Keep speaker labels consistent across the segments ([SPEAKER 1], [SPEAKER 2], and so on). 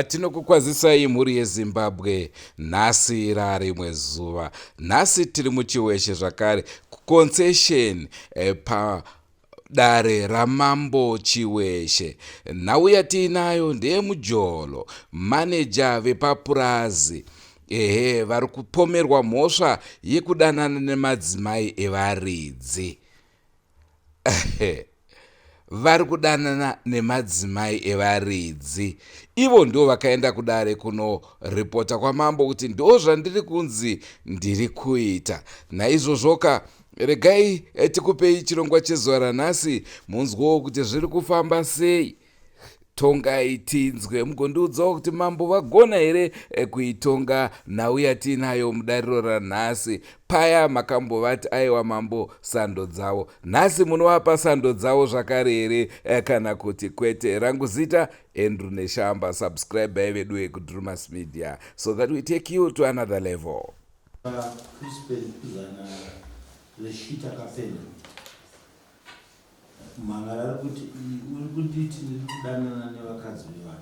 [SPEAKER 1] Tinokukwazisai mhuri yeZimbabwe, nhasi rarimwe zuva. Nhasi tiri muChiweshe zvakare kuconcession eh, pa dare raMambo Chiweshe. Nhau yatiinayo ndeyemujolo, maneja vepapurazi ehe vari kupomerwa mhosva yekudanana nemadzimai evaridzi. Vari kudanana nemadzimai evaridzi. Ivo ndivo vakaenda kudare kunoripota kwamambo kuti ndo zvandiri kunzi ndiri kuita. Naizvozvoka regai eh, tikupei chirongwa chezuva ranhasi munzwewo kuti zviri kufamba sei. Tongai tinzwe mugondiudzawo kuti mambo vagona here eh, kuitonga nhau yatiinayo mudariro ranhasi. Paya makambovati aiwa mambo sando dzavo. Nhasi munovapa sando dzavo zvakare here eh, kana kuti kwete? Rangu zita Andrew Neshamba. Subscribe veduwe kuDrumas Media so that we take you to another level.
[SPEAKER 2] Crispin Zana reshita kapena Mhangara ari kuti uri kunditi ndiri kudanana nevakadzi vevanhu.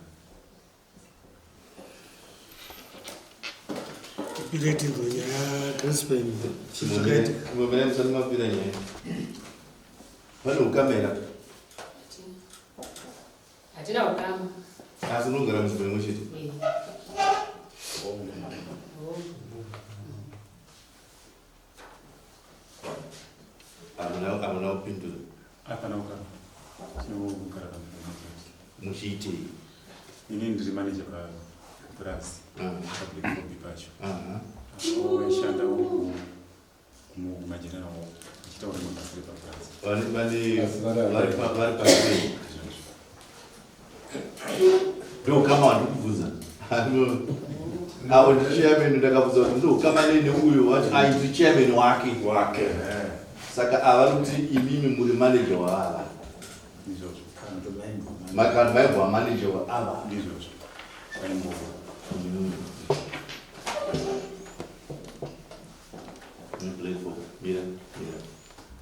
[SPEAKER 3] Tipinde tinzwe nyaya Crispin. Chizvakaitika.
[SPEAKER 4] Mumira musati mapira nyaya. Pane ukama here?
[SPEAKER 5] Hatina ukama.
[SPEAKER 4] Asi unogara munzvimbo imwe chete?
[SPEAKER 5] Eh. Oh.
[SPEAKER 4] Hamuna hamuna kupindura.
[SPEAKER 6] Hapana ukama. Tinogara panzvimbo imwe chete.
[SPEAKER 4] Muchiitei?
[SPEAKER 6] Ini ndiri manager pa purazi. Public lobby pacho.
[SPEAKER 4] Aha.
[SPEAKER 6] Vaishanda ku kumajenera wako achiita uri mabasa epapurazi.
[SPEAKER 4] Vane vane vari pa vari pa Ndokama wandikubvunza. Avo ndi chairman ndakabvunza kuti ndokama nei neuyo vati ai ndi chairman wake.
[SPEAKER 6] Wake.
[SPEAKER 4] Saka ava kuti imimi muri manager waava.
[SPEAKER 6] Ndizvozvo.
[SPEAKER 4] Makani maimbova manager waava.
[SPEAKER 6] Ndizvozvo. Vaimbova.
[SPEAKER 4] Mira, mira.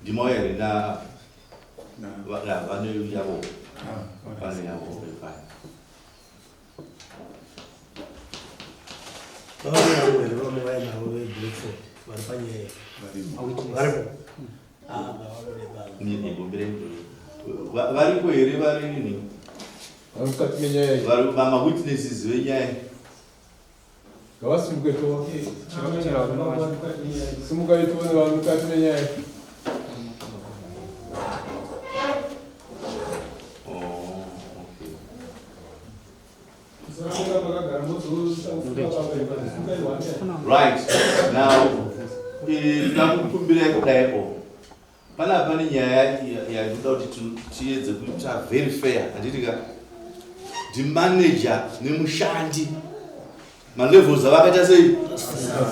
[SPEAKER 4] Ndimauya here na vane yavo. Vane yavo fine.
[SPEAKER 3] Vane yavo here vamwe vainavo veBlackford vari panyaya iyi? Varimo. Ah,
[SPEAKER 4] Variko here vari nini?
[SPEAKER 7] Vari mukati menyaya iyi.
[SPEAKER 4] Vari mama witnesses venyaya.
[SPEAKER 7] Ngavasimuke to. Simukai tione vari mukati menyaya.
[SPEAKER 4] Oh, okay. Right. Now, ndakukumbirai kudai o. Panapa pane nyaya yandinoda kuti tiedze kuita very fair, handiti ka? Ndimanager nemushandi malevels avakaita sei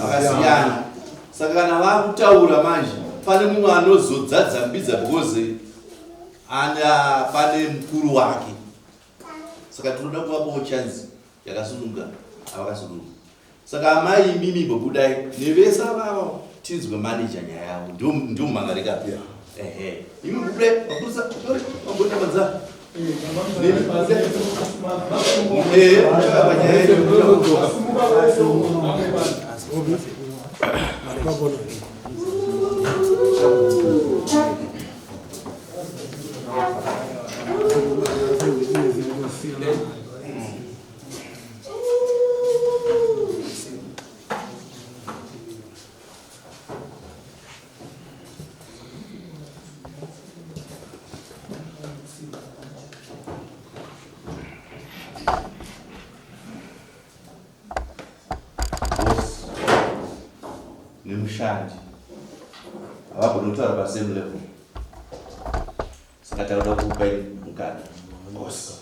[SPEAKER 4] akasiyana. Saka kana vakutaura manje pane mumwe anozodzadza mbidza because ana pane mukuru wake. Saka tinoda kuvapawo chance yakasununga avakasununga. Saka amai imimi imbobudai nevese avava tinzwe manager nyaya yavo ndio mumhangarika ehe imi budai mapurisa mabonda manza Boss nemushandi havagoni kutaura pasame level saka takuda kukupai mukana boss.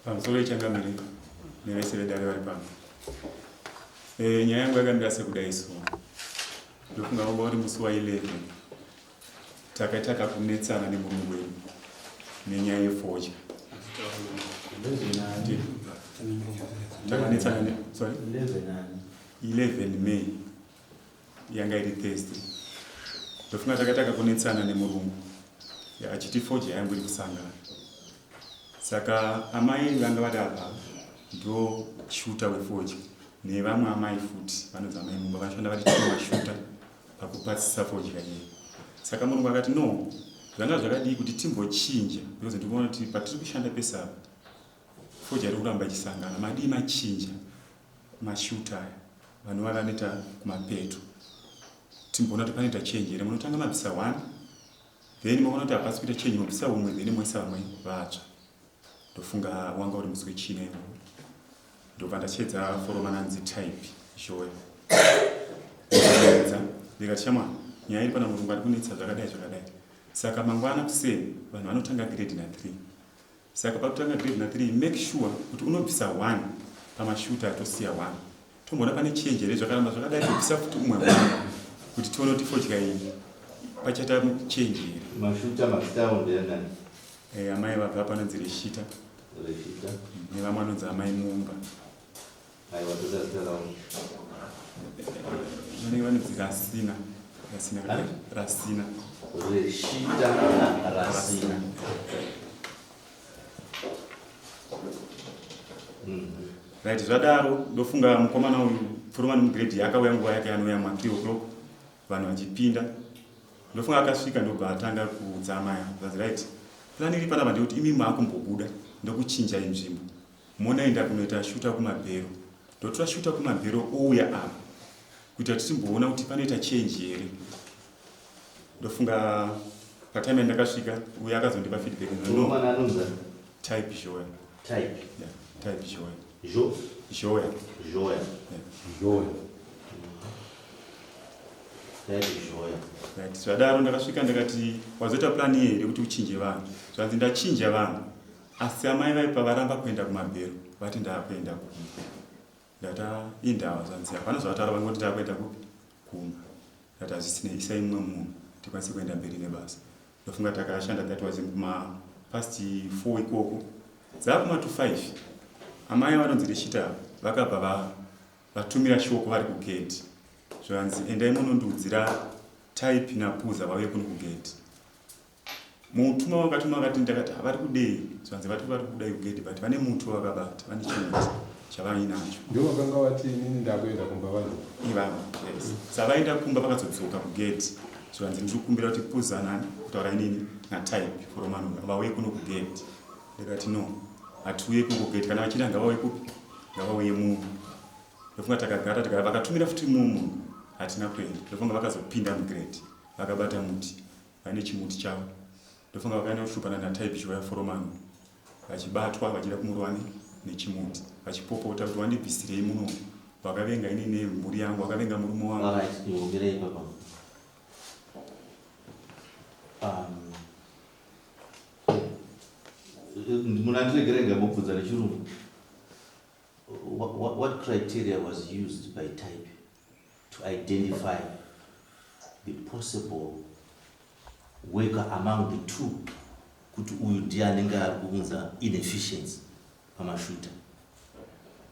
[SPEAKER 6] Pamusoro ichangamire nevese vedare vari pano. E, nyaya yangu yakamira sekudai so. Ndofunga wanga uri musi wa 11 takaita kakunetsana nemurungu wedu nenyaya yefodya. Takanetsana ne sorry 11 May yanga iri Thursday. Ndofunga takaita kakunetsana nemurungu achiti fodya yangu iri kusangana. Saka amai vanga vari apa ndo shooter wefodya nevamwe amai futi vanonzi amai Mumba vanoshanda vari two mashuta pakupasisa fodya iyi. Saka murungu akati no, zvanga zvakadii kuti timbochinja because ndikuona kuti patiri kushanda pese apa fodya iri kuramba ichisangana, madii machinja mashuta aya vanova vanoita kumapeto timboona kuti panoita change here. Munotanga mabvisa one then maona kuti hapasi kuita change mobvisa umwe then moisa vamwe vatsva. Ndofunga wanga uri musi wechina iwowo ndobva ndachedza foromana anzi type zhoya edza ndikati shamwa nyaya iri pana murungu ari kunetsa zvakadai zvakadai saka mangwana kuseni vanhu vanotanga grade na 3 saka pakutanga grade na 3 make sure kuti unobvisa 1 pamashuta atosiya 1 Tomboona pane change here zvakaramba zvakadai tobvisa futi umwe mwana kuti tione kuti fodya iyi pachaita change here.
[SPEAKER 4] Mashuta mazita avo ndeanani?
[SPEAKER 6] Eh, amai vabva panonzi Reshita.
[SPEAKER 4] Reshita.
[SPEAKER 6] Nevamwe anonzi amai Mumba.
[SPEAKER 4] Aiwa toda zita ravo.
[SPEAKER 6] Vanenge vanonzi Rasina. Rasina. Rasina.
[SPEAKER 4] Reshita Rasina.
[SPEAKER 6] Right, zvadaro ndofunga mukomana uyu pfurumani mugrade yakauya nguva yake anouya ma 3 o'clock vanhu vachipinda ndofunga akasvika ndobva atanga kuudza amai avo right plan iri panapa ndekuti imi maakumbobuda ndokuchinjai nzvimbo monoenda kunoita shuta kumabhero ndotora shuta kumabhero ouya apa kuita kuti timboona kuti panoita change here ndofunga patime yandakasvika uye akazondipa feedback
[SPEAKER 4] no
[SPEAKER 6] type zhoya
[SPEAKER 4] type
[SPEAKER 6] yeah, type zhoya
[SPEAKER 4] zho
[SPEAKER 6] zhoya
[SPEAKER 4] zhoya
[SPEAKER 6] yeah.
[SPEAKER 7] zhoya
[SPEAKER 4] type zhoya
[SPEAKER 6] right zvadaro ndakasvika ndakati wazoita plan here kuti uchinje vanhu zvanzi ndachinja vanhu asi amai vaipa varamba kuenda kumabhero vati ndakuenda kumba ndata indawa zvanzi hapana zvavataura vangoti ndakuenda kupi kumba Ndati hazvisinei isai mumwe munhu tikwanise kuenda mberi nebasa. Ndofunga takashanda that was kuma past 4 ikoko. Dzakuma to 5 amai vanonzi Rishita vakabva va vatumira shoko vari kugate zvanzi endai munondiudzira type naPuza vauye kuno kugate. Mutuma wakatuma vakati ndakati havari kudei zvanzi vati vari kubuda kugate but vane muti wavakabata vane chimuti chavainacho.
[SPEAKER 7] Ndivo vakanga vati inini ndakuenda kumba vanhu.
[SPEAKER 6] Ivavo yes. Savaenda kumba vakazodzoka kugate zvanzi ndiri kukumbira kuti puzanani kutaura inini natype foromano vauye kuno kugate. Ndikati no hatiuye kuno kugate kana vachida ngavauye kupi ngavauye muno. Ndofunga takagara tikagara vakatumira futi mumwe munhu hatina kuenda ndofunga vakazopinda mugrade vakabata muti vane chimuti chavo ndofunga vakaenda kushupana natype chiwaya foromani vachibatwa vachida kumurova nechimuti vachipopota kuti wandibvisirei muno wakavenga ini nemhuri yangu wakavenga murume wangu.
[SPEAKER 4] Alright, iwomirei ipapa. Munandiregerega mobvunza nechirungu. What, what criteria was used by type to identify the possible worker among the two kuti uyu ndiye anenge ari kuunza inefficiency pamashuta?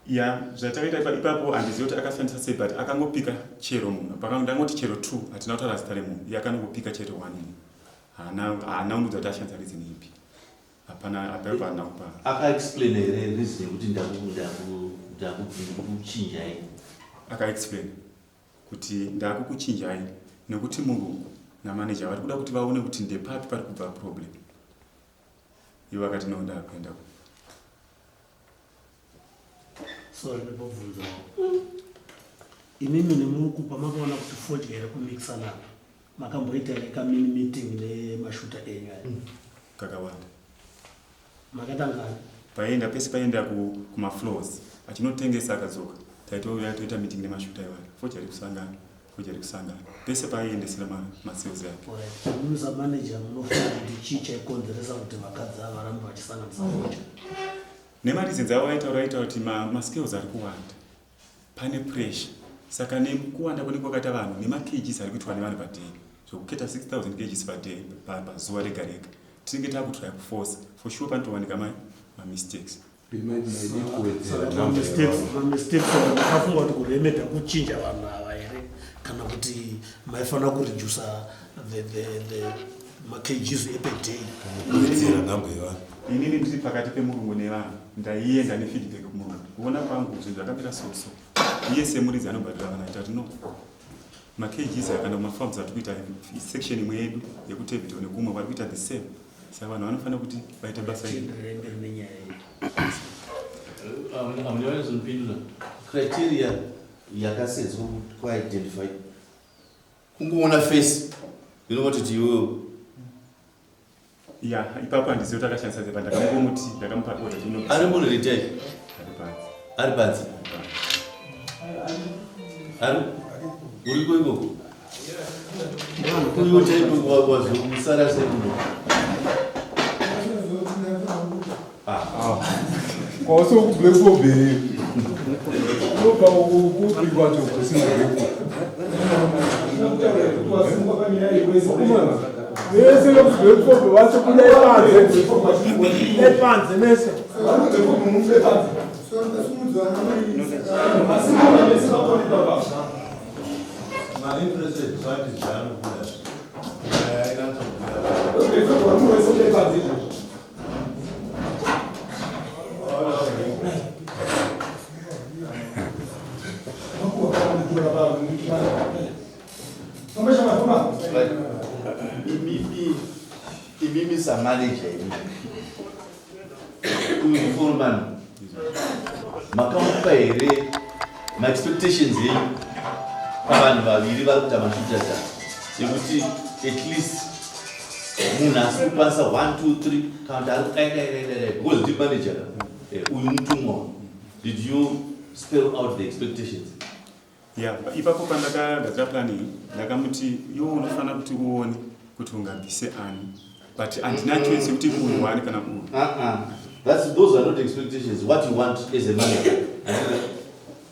[SPEAKER 6] Ya, zvatakaita ipapo handizivi kuti akashandisa sei but akangopika chero munhu ndangoti chero two hatina kutaura zita remunhu iye akanongopika chero one munhu haana haana kundiudza kuti ashandisa reason ipi Hapana apepa haana kupa.
[SPEAKER 4] Aka explain here reason yekuti ndaku ndaku ndakuchinjai?
[SPEAKER 6] Aka explain kuti ndakukuchinjai nekuti murungu namanager vari kuda kuti vaone kuti ndepapi pari kubva problem. Ivo vakati no ndakuenda ku.
[SPEAKER 3] Sorry ndibobvunzawo. Imimi nemurukupa makaona kuti fodya iri kumixana apa. Makamboita here ka mini meeting nemashuta enyu aya?
[SPEAKER 6] Kakawanda.
[SPEAKER 3] Makaita ngani?
[SPEAKER 6] Paienda pese paienda kumafloors achinotengesa akadzoka taitouya toita meeting nemashuta iwayo fodya iri kusangana fodya iri kusangana pese paaiendesera masales ake.
[SPEAKER 3] Alright. Imimi samanager munofunga kuti chii chaikonzeresa kuti vakadzi ava varambe vachisanganisa fodya?
[SPEAKER 6] Nemareasons avo vaitaura vaitaura kuti mascales ari kuwanda Pane pressure saka nekuwanda kune kwakaita vanhu nemakgs ari kuitwa nevanhu paday zvekuketa 6000 kgs paday pazuva rega rega tinenge takutraya kuforce for sure panotowanika mamistakes
[SPEAKER 3] mamistakes makafunga kuti kuremeda kuchinja vanhu ava here kana kuti maifanira kuredusa the makgs epeday
[SPEAKER 5] kuwedzera number yevanhu.
[SPEAKER 6] Inini ndiri pakati pemurungu nevanhu, ndaienda nefeedback kumurungu. Kuona kwangu zvinhu zvakamira so so. Iye semuridzi anobhadhara vanhu aita kuti no. MaKGs aya kana kumafarms atiri kuita section imwe yedu yekuTevito nekumwe vari kuita the same. Saka vanhu vanofanira kuti vaite basa iri.
[SPEAKER 3] Tienderere mberi nenyaya yedu.
[SPEAKER 4] Amuna criteria yakasedzwa kuidentify kungoona face inongototi iwewe
[SPEAKER 6] Ya, ipapo handizivi kuti akashandisa zepa ndakangomuti ndakamupa order kuti
[SPEAKER 4] ari munhu retai
[SPEAKER 6] ari panze.
[SPEAKER 4] Ari panze. Ari uriko ikoko. Uyu type wazomusara sekuno.
[SPEAKER 7] Kwausi kublack obere. Unobva kupi kwacho kusina black. Vakomana. Vese vekublack vacho kudai panze. Kudai panze mese.
[SPEAKER 4] Imimi, imimi samanager imi. Uyu foreman. Makamupa here maexpectations enyu pavanhu vaviri vari kuita mashooters ekuti at least munhu asi kukwanisa 1 2 3 kana kuti ari kudai dai dai dai because ndi manager uyu mutumwa. Did you spell out the expectations?
[SPEAKER 6] Ya, ipapo pandakagadzira plan iyi ndakamuti iwe unofanira kuti uone kuti ungabvise ani, but handina choice yekuti uyu wani kana uyu.
[SPEAKER 4] Uh-uh. Those are not expectations. What you want as a manager.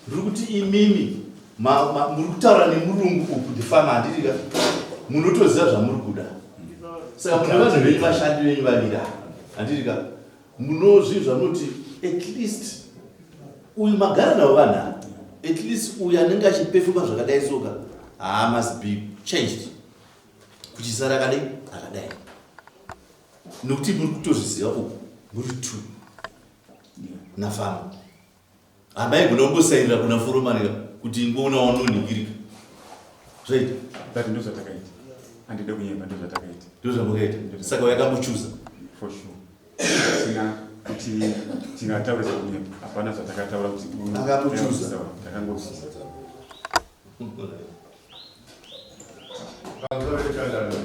[SPEAKER 4] Ndiri kuti imimi muri kutaura nemurungu uku the farmer handiti ka munotoziva zvamuri kuda. Saka mune vanhu venyu vashandi venyu vaviri ava. Handiti ka munozvi zvamunoti at least uyu magara navo vanhu ava at least uyu anenge achipefuma zvakadai soka haa must be changed kuchisara akadai akadai nokuti muri kutozviziva uku muri two nafarmer hamaigona kungosairira kuna foromani kuti ingoona wanonhingirika zvaita.
[SPEAKER 6] But ndo zvatakaita, handide kunyemba, ndo zvatakaita.
[SPEAKER 4] Ndo zvamukaita, saka yakamuchuza.
[SPEAKER 6] For sure, tina kuti tingataura zvekunyemba, hapana zvatakataura kuti
[SPEAKER 4] Akamuchuza.
[SPEAKER 6] Takangozuza.
[SPEAKER 5] Pamusoro pechandano,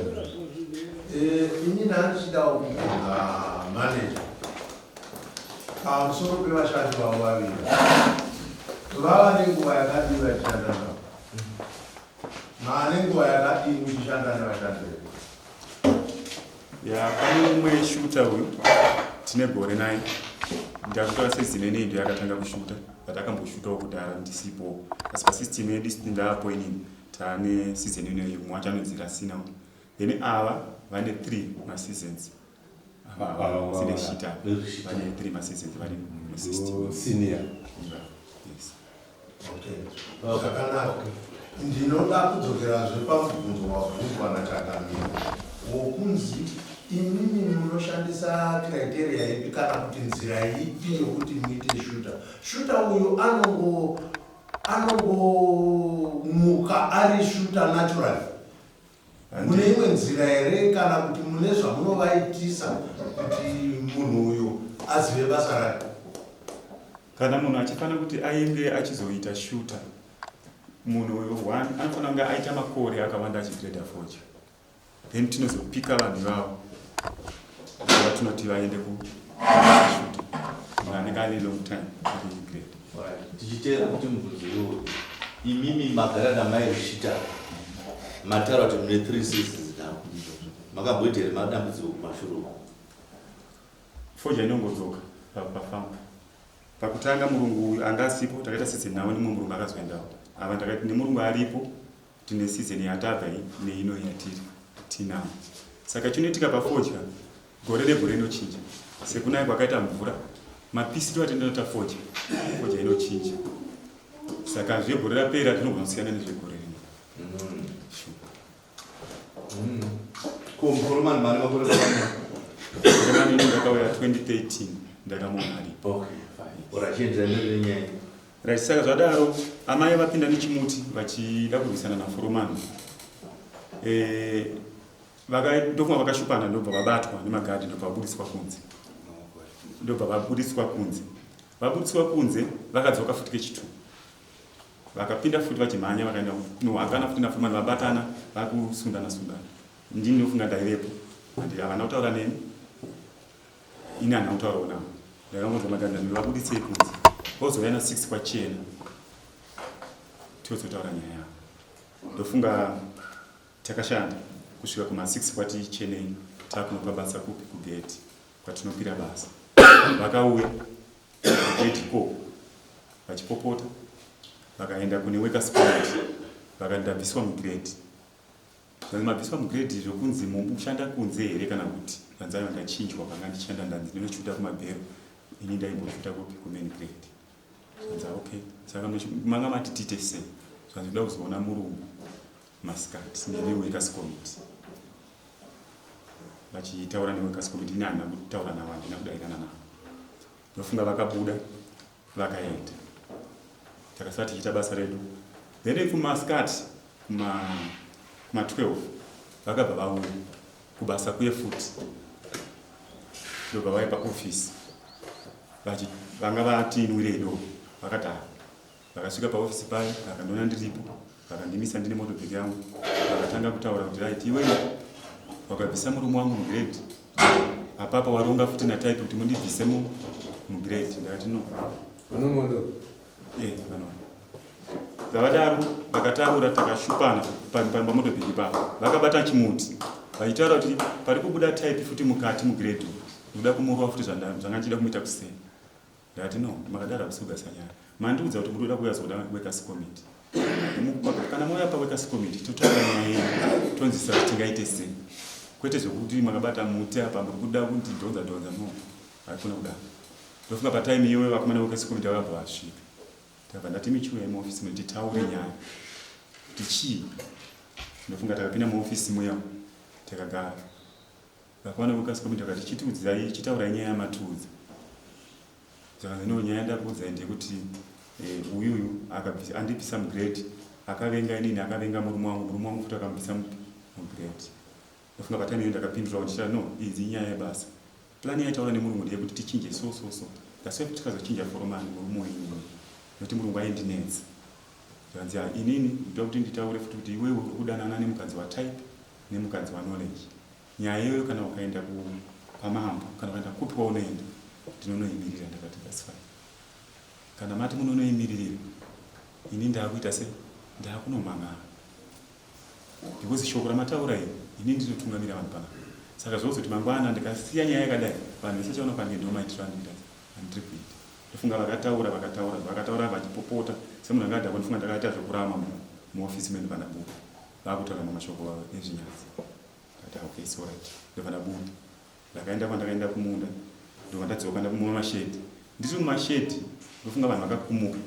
[SPEAKER 5] inini handichidawo kubvunza manager pamusoro pevashandi vavo vaviri. Vava nenguva yakadii vachishanda navo? Maane nguva yakadii muchishanda nevashandi vedu?
[SPEAKER 6] Ya, pane umwe shooter uyu tine gore naye. Ndakutora season ineyi ndo yakatanga kushuta, but akamboshutawo kudhara ndisipo, asi pasystem yedu ndaapo inini taane season inoyi. Mumwe wacho anonzi Rasina, then ava vane three maseasons.
[SPEAKER 7] Ava-
[SPEAKER 6] Sine shita vane three maseasons vari musystem.
[SPEAKER 7] Senior.
[SPEAKER 6] Yes.
[SPEAKER 5] Okay, zvakanaka. Ndinoda kudzokerazve pamubvunzo wabvunzwa naChakamira wokunzi imimi munoshandisa criteria ipi kana kuti nzira ipi yokuti muite shooter. Shooter uyu anongomuka ari shooter naturally? Mune imwe nzira here kana kuti mune zvamunovaitisa kuti munhu uyu azive basa rake?
[SPEAKER 6] Kana munhu achifanira kuti ainge achizoita shooter, munhu uyu one anofanira kunge aita makore akawanda achigreda fodya, then tinozopika vanhu ivavo vatinoti vaende kushuta, munhu anenge ane long time achigrade.
[SPEAKER 4] Tichiteera kuti mubvunzo iwoyo, imimi magara namai Rishita, mataura kuti mune three seasons now, makamboita here madambudziko kumashure uko?
[SPEAKER 6] Fodya inongodzoka pafamu. Pakutanga murungu uyu anga asipo, takaita season nawo nemumwe murungu akazoendawo. Ava ndakati nemurungu aripo tine season yatabva iyi neino yatiri tinawo. Saka chinoitika pafodya gore negore inochinja sekunaya kwakaita mvura, mapisiro atinoita fodya, fodya inochinja. Saka zvegore rapera zvinogona kusiyana nezvegore rino. Sure.
[SPEAKER 4] Ko muforomani mane makore makana?
[SPEAKER 6] Foromani ini ndakauya 2013 ndakamuona aripo.
[SPEAKER 4] Okay, fine. Ora chienderera mberi nenyaya.
[SPEAKER 6] Right, saka zvadaro amai vapinda nechimuti vachida kurwisana naForomani. Eh, ndofunga vakashupana ndobva vabatwa nemagadhi ndobva vabudiswa kunze. Ndobva vabudiswa kunze. Vabudiswa kunze vakadzoka futi kechitu. Vakapinda futi vachimhanya vakaenda kunohakana futi naForomani vabatana vakusundana sundana. Ndini ndofunga ndaivepo. And havana kutaura neni. Ini handina kutaurawo navo. Ndakangonzwa magadhi ndivabuditsei kunze. Vozouya na 6 kwachena. Tozotaura nyaya yavo. Ndofunga takashanda kusvika kuma 6 kwati chenei takunopa basa kupi kugate kwatinopira basa. Vakauya kugate ikoko vachipopota vakaenda kune workers committee vakati ndabviswa mugrade. Zvanzi mabviswa mugrade zvokunzi mukushanda kunze here kana kuti zvanzi aiwa ndachinjwa panga ndichishanda ndanzi ndinochuta kumabhero ini ndaimboshuta kupi kumain grade. Zvanzi okay saka manga mati tiite sei zvanzi ndoda kuzoona murungu masikati neveworkers committee vachitaura neworkers committee ini handina kutaura navo handina kudairana navo. Ndofunga vakabuda vakaenda takasara tichiita basa redu then kumasikati kuma kuma 12 vakabva vauya kubasa kuye futi ndobva vauya paofisi vanga vatinwirei do vakadaro vakasvika paofisi paye vakandiona ndiripo vakandimisa ndine motobheki yangu vakatanga kutaura kuti right iwewe wakabvisa murume wangu mugrade apapa waronga futi natype kuti mundibvise mugrade ndakati no
[SPEAKER 7] Vanomondo.
[SPEAKER 6] Eh, vanoona. Zvavadaro vakataura takashupana pamotobheki pavo vakabata chimuti vachitaura kuti pari kubuda type futi mukati mugrade ndikuda kumurova futi zvanga ndichida kumuita kuseni ndakati no makadaro hakusi kugasa nyaya mandiudza kuti muri kuda kuuya zoda workers committee kana mauya paworkers committee totaura nyaya yedu tonzwisisa kuti tingaite sei kwete zvekuti makabata muti apa muri kuda kundidhonza dhonza no haikona kudaro ndofunga patime iyoyo vakomana workers committee vakabva vasvika Ndakabva ndati michiuya muofisi muno titaure nyaya kuti chii. Ndofunga takapinda muofisi muya takagara. Vakaona workers committee vakati chitiudzai chitaurai nyaya yamatiudza. Zvakanzi no nyaya yandakuudzai ndeyekuti eh, uyuyu akabvisa andibvisa mugrade akavenga inini akavenga murume wangu murume wangu futi akamubvisa mugrade. Ndofunga patime iyoyo ndakapindura ndichiti no idzi inyaya yebasa. Plan yaitaura nemurungu ndeyekuti tichinje so so so. That's why tikazochinja foromani murume uyu inini. Nekuti murungu aindinetsa. Zvikanzi ah inini ndoda kuti nditaure futi kuti iwewe uri kudanana nemukadzi waType nemukadzi waKnowledge. Nyaya iyoyo kana ukaenda ku kwamambo kana ukaenda kupi kwaunoenda ndinonoimirira ndakati that's fine. Kana mati munonoimiririra ini ndakuita sei ndakunomhan'ara. Because shoko ramataura iri ini ndinotungamira vanhu panapa saka zvozoti mangwana ndikasiya nyaya yakadai vanhu vese vachaona pange ndo maitiro andinoita andiri kuita ndofunga vakataura vakataura zvavakataura vachipopota semunhu anga adhakwa ndofunga ndakaita zvekurama muofisi medu pandabuda vakutaura mamashoko ezvinyadzi ndati okay it's alright ndobva ndabuda ndakaenda kwandakaenda kumunda ndobva ndadzoka ndakumwa mashedhi ndiri mumashedhi ndofunga vanhu vakakumuka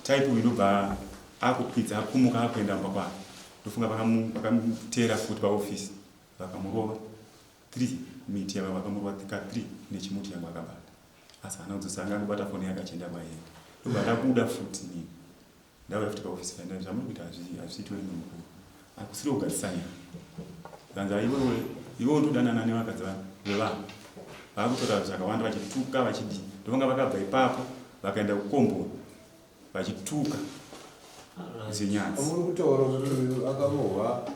[SPEAKER 6] Type uyu ndobva akukwidza akumuka akuenda mumba kwake ndofunga vakamuteera futi paofisi vakamurova 3 miti yava vakamurova ka 3 nechimuti yangu akabata asi haana kudzosa anga angobata foni yake achienda kwaienda ndobva ndabuda futi nini ndauya futi paofisi paenda zvamuri kuita hazviitwe rimwe mukuru akusiri kugadzisa nyaya zvanzi aiwewe iwewe ndodanana nevakadzi vevanhu vakutora zvakawanda vachituka vachidii ndovanga vakabva ipapo vakaenda kukomboni vachituka zvenyadzi.
[SPEAKER 7] Muri kutaura kuti uyu akarohwa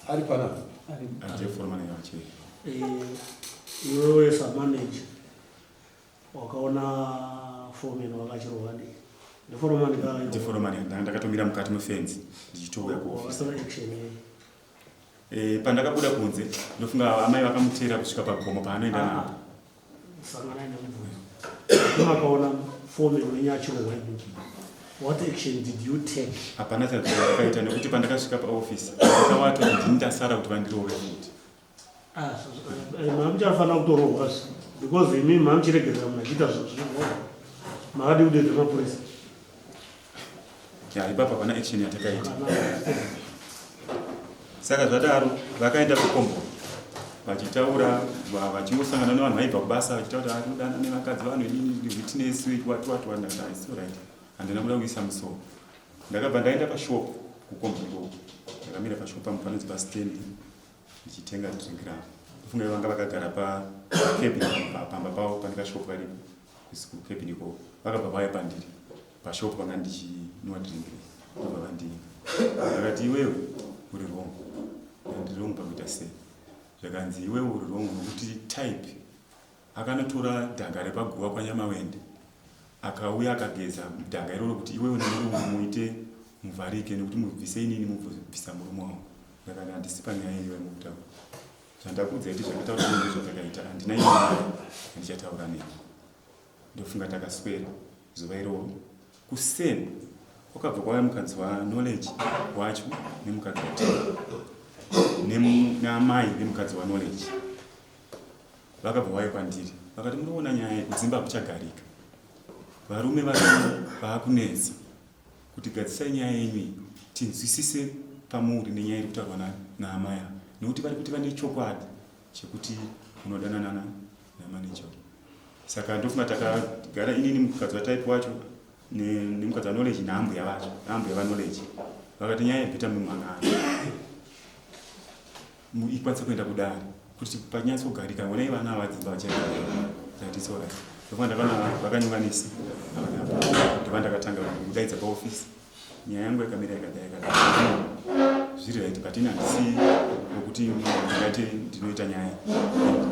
[SPEAKER 7] ari panapa?
[SPEAKER 6] Ndiye foromani yavacheri.
[SPEAKER 3] Iwewe samanager wakaona foreman wakachirohwa dii? Ndiforomani ka?
[SPEAKER 6] Ndiforomani, ndakatomira mukati mefenzi ndichitouya kuofisi.
[SPEAKER 3] Wakatora action yei?
[SPEAKER 6] Eh, pandakabuda kunze ndofunga amai vakamuteera kusvika pagomo paanoenda
[SPEAKER 3] ah,
[SPEAKER 6] napo.
[SPEAKER 3] Sanganai nemubvunzo. Makaona foreman wenyu achirohwa imi. What action did you take?
[SPEAKER 6] Hapana chandakaita nekuti pandakasvika paofisi ndakawatwa kuti ndini ndasara kuti vandirove futi.
[SPEAKER 3] Ah, eh, mamuchafanira kutorohwa because imi mamuchiregerera munhu achiita zvinhu zvino. Makadi kudeedza mapurisa.
[SPEAKER 6] Ya, ipapo hapana action yatakaita. Saka zvadaro vakaenda kukomboni. Vachitaura vachingosangana nevanhu vaibva kubasa vachitaura kuti arikudana nevakadzi vanhu inini witness what what what ndakati ah, it's alright. Handina kuda kuisa musoro. Ndakabva ndaenda pashop kukombi ikoko. Ndakamira pashop pangu panonzi pastand ndichitenga drink rangu. Ndofunga vanga vakagara pa cabin pamba pavo pane kashop karipo kucabin ikoko. Vakabva vauya pandiri pashop panga ndichinwa drink ndobva vandinga. Vakati iwewe uri wrong. Ndiri wrong pakuita sei? Zvakanzi iwewe uri wrong nokuti type Akanotora dhanga repaguva kwaNyamawende akauya akageza dhanga iroro kuti iwewe nemurume muite muvharike nekuti mubvise inini mubvisa murume wangu. Ndakati handisi panyaya iyoyo mukutaura. Zvandakuudzai kuti zvakataura ini ndozvatakaita handina imwe nyaya yandichataura nemi. Ndofunga takaswera zuva iroro kuseni kwakabva kwauya mukadzi waKnowledge wacho nemukadzi waTino naamai vemukadzi waKnowledge. Vakabva vauya kwandiri vakati munoona nyaya iyi kudzimba hakuchagarika. Varume varimo vaakunetsa kuti gadzisai nyaya yenyu iyi tinzwisise pamuri nenyaya iri kutaurwa naamai ava nekuti vari kuti vane chokwadi chekuti munodanana namaneja. Saka ndofunga takagara inini mukadzi waType wacho nemukadzi waKnowledge naambuya vacho naambuya vaKnowledge vakati nyaya yebheta mumhan'ara ikwanise kuenda kudare kuti panyatsogarika honai vana ava dzimba vachaititsora ndofana ndavana vakanyonganisa ndova ndakatanga kudaidza paofisi nyaya yangu yakamira yakadai yakadai zviri right but ini handisi wekuti ndingati ndinoita nyaya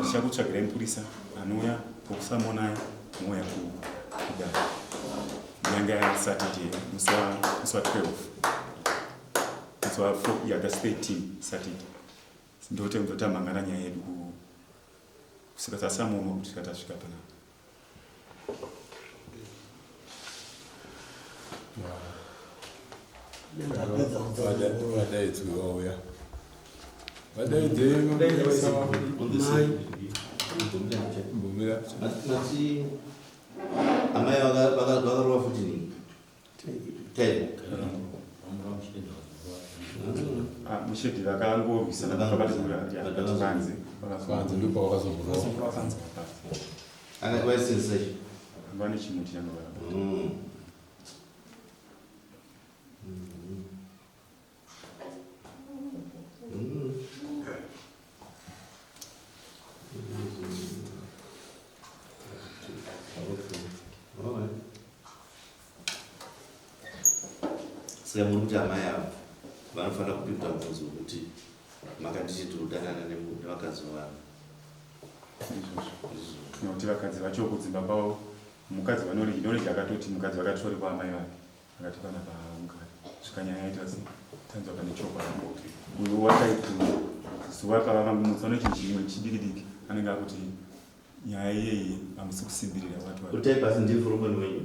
[SPEAKER 6] ndichakutsvagirai mupurisa anouya okusamonai mouya kudare yanga yasaturday musi wa 12 Musi wa 4 yeah, that's 13 Saturday. Ndote ndotamhangana nyaya yedu ku kusvika tasamonwa kusvika tasvika panapa.
[SPEAKER 7] Vadaidzwe vauya. Vadaidzei
[SPEAKER 4] mbomira. Amai vakarova futi nini?
[SPEAKER 6] Ah, mushedhi vakangorwisana panze
[SPEAKER 7] panze ndipo vakazomurova
[SPEAKER 6] vane chimuti changa
[SPEAKER 4] Saka muri kuti amai ava vanofanira kupindura mubvunzo wekuti makanditi tiri kudanana nevakadzi vevanhu.
[SPEAKER 6] Izvozvo. Nekuti vakadzi vacho kudzimba kwavo mukadzi vanoregi noregi akatoti mukadzi vakatori kwaamai vake akati pana paungari svika nyaya yaita se tanzwa pane chokwadi uyu wataiti zuva pavakangomutsa nechinhu chimwe chidiki diki anenge akuti Nyaya iyeyi hamusi kusimbirira what what.
[SPEAKER 4] Kutai pasi ndiye foromani wenyu.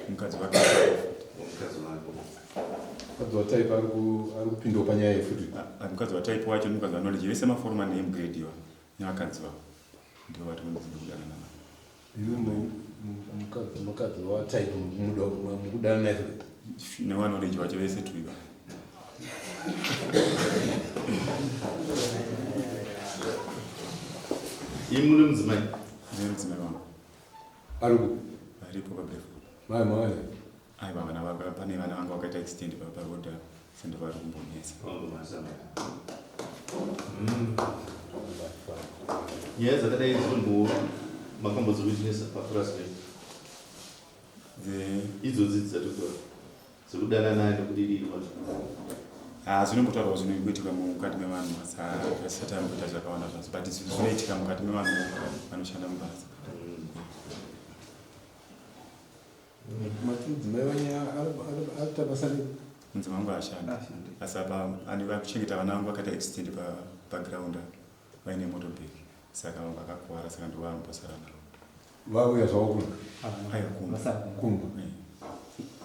[SPEAKER 6] Mukadzi wake.
[SPEAKER 4] Mukadzi wake.
[SPEAKER 7] Mukadzi wa type ari kupindawo panyaya iyi futi.
[SPEAKER 6] Ah, mukadzi wa type wacho nemukadzi wa knowledge vese maforomani emugrade iwa nevakadzi vavo ndivo vari kunzi ndikudanana navo.
[SPEAKER 7] Iwe mukadzi wa type mukudanana naye futi.
[SPEAKER 6] Newa knowledge wacho vese tuiva.
[SPEAKER 4] Imi mune mudzimai?
[SPEAKER 6] Ndine mudzimai wangu.
[SPEAKER 7] Ari kupi?
[SPEAKER 6] Aripo paBrefu.
[SPEAKER 7] Mai mai.
[SPEAKER 6] Aiwa vana vaka pane vana vanga vakaita extend paroad sendo vari kumbonetsa.
[SPEAKER 4] Nyaya dzakadai dzinombo makambodziwitnessa papurazi penyu? Idzodzi dzatokura. Dzekudanana nekudirirwa.
[SPEAKER 6] Ah, zvinombotaurwa zvinoitika mukati mevanhu asati amboita zvakawanda zvazo but zvinoitika mukati mevanhu vanoshanda mubasa.
[SPEAKER 7] Mati mudzimai wenyu arikuita basa rei?
[SPEAKER 6] Mudzimai wangu haashandi asi apa ane vakuchengeta vana vangu vakaita accident paground vaine motobag saka vakakuvara saka ndivo vanombosara navo.
[SPEAKER 7] Vauya zvavo kuno?
[SPEAKER 6] Aiwa kumba.
[SPEAKER 7] Kumba.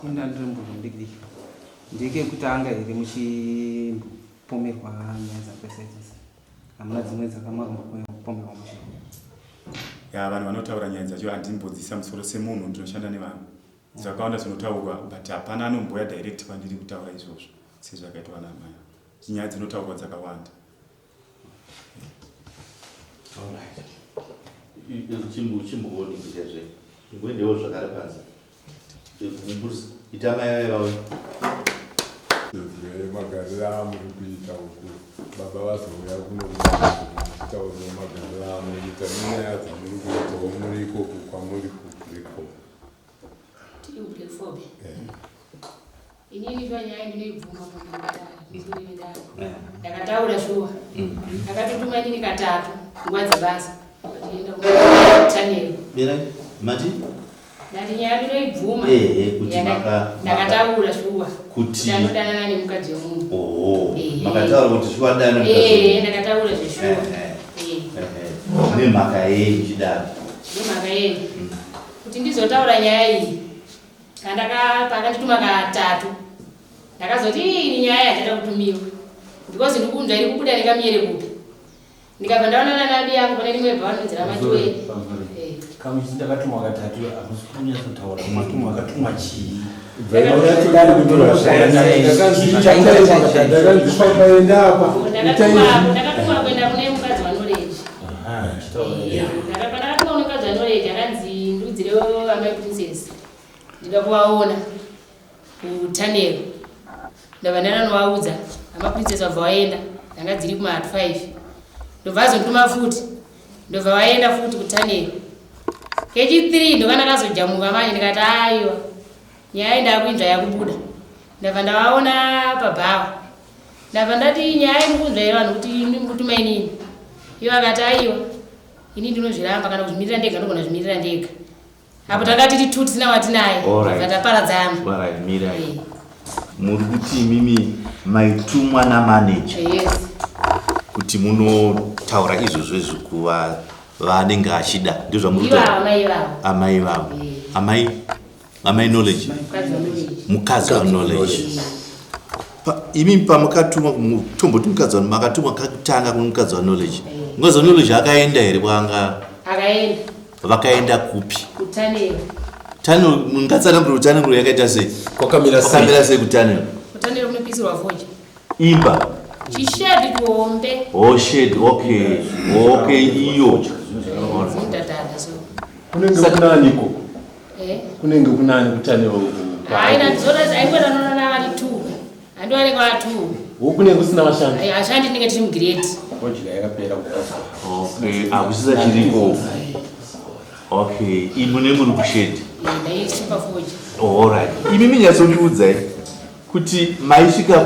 [SPEAKER 8] Inda ndiri mubvunzo mudiki diki. Ndekekutanga here muchimbopomerwa nyaya dzakaita saidzodzo? Hamuna dzimwe dzakamakambopomerwa mushe?
[SPEAKER 6] Ya vanhu vanotaura nyaya dzacho handimbodzisa musoro semunhu ndinoshanda nevanhu. Zvakawanda zvinotaurwa but hapana anombouya direct kwandiri kutaura izvozvo sezvakaitwa naamai. Nyaya dzinotaurwa dzakawanda.
[SPEAKER 4] Chimbooningisa zve imboendewo zvakare panze. Mupurisa ita mai vaye vauye.
[SPEAKER 7] Magariro amuri kuita uku baba vazouya kuno muchitaurira magariro amuri kuita nenyaya dzamuri kuitawo muri ikoko kwamuri kuBlackfob.
[SPEAKER 9] Tiri kuBlackfob. Inini shuwa nyaya ndinoibvuma munhu ndakataura shuwa. Akatotuma inini katatu nguva dzebasa. Tienda kutanero.
[SPEAKER 4] Mira, mati?
[SPEAKER 9] Ndati nyaya ndinoibvuma.
[SPEAKER 4] Ehe, kuti maka
[SPEAKER 9] ndakataura shuwa.
[SPEAKER 4] Kuti
[SPEAKER 9] ndanodanana nemukadzi wemunhu.
[SPEAKER 4] Oho. Makataura kuti shuwa dana nemukadzi.
[SPEAKER 9] Ehe, ndakataura zveshuwa.
[SPEAKER 4] Ehe. Nemhaka yei muchidaro?
[SPEAKER 9] Nemhaka yei? Kuti ndizotaura nyaya iyi. Kandaka pakandituma katatu. Ndakazoti ini nyaya yachada kutumiwa. Because ndikunzwa iri kubuda nekamiyere kupi. Ndikabva ndaonana nabi yangu pane rimwe bhawa rinonzi raMatiwe.
[SPEAKER 2] Kamuchiti ndakatumwa katatu hakusi kunyatsotaura matumwa akatumwa chii.
[SPEAKER 7] Ndakanzi apa.
[SPEAKER 9] Ndakatumwa kuenda kune mukadzi waNoleji. Ndakatumwa kune mukadzi waNoleji akanzi ndiudzirewo amai Princess. Ndida kuvaona kutanero. Ndabva ndanovaudza ama Princess vabva vaenda. Ndanga dziri kuma 5. Ndobva azondituma futi. Ndobva vaenda futi kutanero. Kechi 3 ndokana kazojamuka manje ndikati aiwa. Nyaya ndakuinzwa yakubuda. Ndabva ndavaona pabhawa. Ndabva ndati nyaya iri kunzwa here vanhu kuti imi mukutuma inini. Ivo akati aiwa. Ini ndinozviramba kana kuzvimirira ndega ndogona kuzvimirira ndega. Apo tanga tiri two tisina watinaye.
[SPEAKER 4] Alright.
[SPEAKER 9] Taparadzana.
[SPEAKER 4] Alright, mirai. Muri kuti imimi maitumwa namaneja
[SPEAKER 9] Yes.
[SPEAKER 4] kuti munotaura izvozvo izvi kuva vanenge achida ndizvo zvamuri
[SPEAKER 9] Ivavo
[SPEAKER 4] kutaura
[SPEAKER 9] amai ivavo.
[SPEAKER 4] amai vavo amai amai Knowledge
[SPEAKER 9] Mukadzi waKnowledge.
[SPEAKER 4] mukadzi waKnowledge. Imi pamakatumwa tomboti mukadzi makatumwa kakutanga kune mukadzi waKnowledge, mukadzi waKnowledge akaenda here kwanga?
[SPEAKER 9] Akaenda.
[SPEAKER 4] Vakaenda kupi?
[SPEAKER 9] Kutanero.
[SPEAKER 4] Tunnel mungatsanangura kuti tunnel yakaita sei?
[SPEAKER 10] Kwakamira sei?
[SPEAKER 4] Kwakamira sei kutunnel?
[SPEAKER 9] Kutanero kunopisirwa fodya.
[SPEAKER 4] Imba.
[SPEAKER 9] Chishedhi kuhombe.
[SPEAKER 4] Oh, shed, okay, okay, iyo.
[SPEAKER 9] Zimudhadhadha so.
[SPEAKER 10] Kunenge kunani ikoko?
[SPEAKER 9] Eh.
[SPEAKER 10] Kunenge kunani kutunnel uku?
[SPEAKER 9] Hayi ndandizora aingoda nonana vari two. Handiwanenge va two.
[SPEAKER 10] Wo kunenge kusina vashandi?
[SPEAKER 9] Ai, ashandi tinenge tiri mugiredi.
[SPEAKER 2] Fodya yakapera.
[SPEAKER 4] Okay, hakusisa chiriko. Okay, imune muri kushedhi.
[SPEAKER 9] Ndaisuka fodya.
[SPEAKER 4] Alright, imi minyatsondiudzai kuti maisvika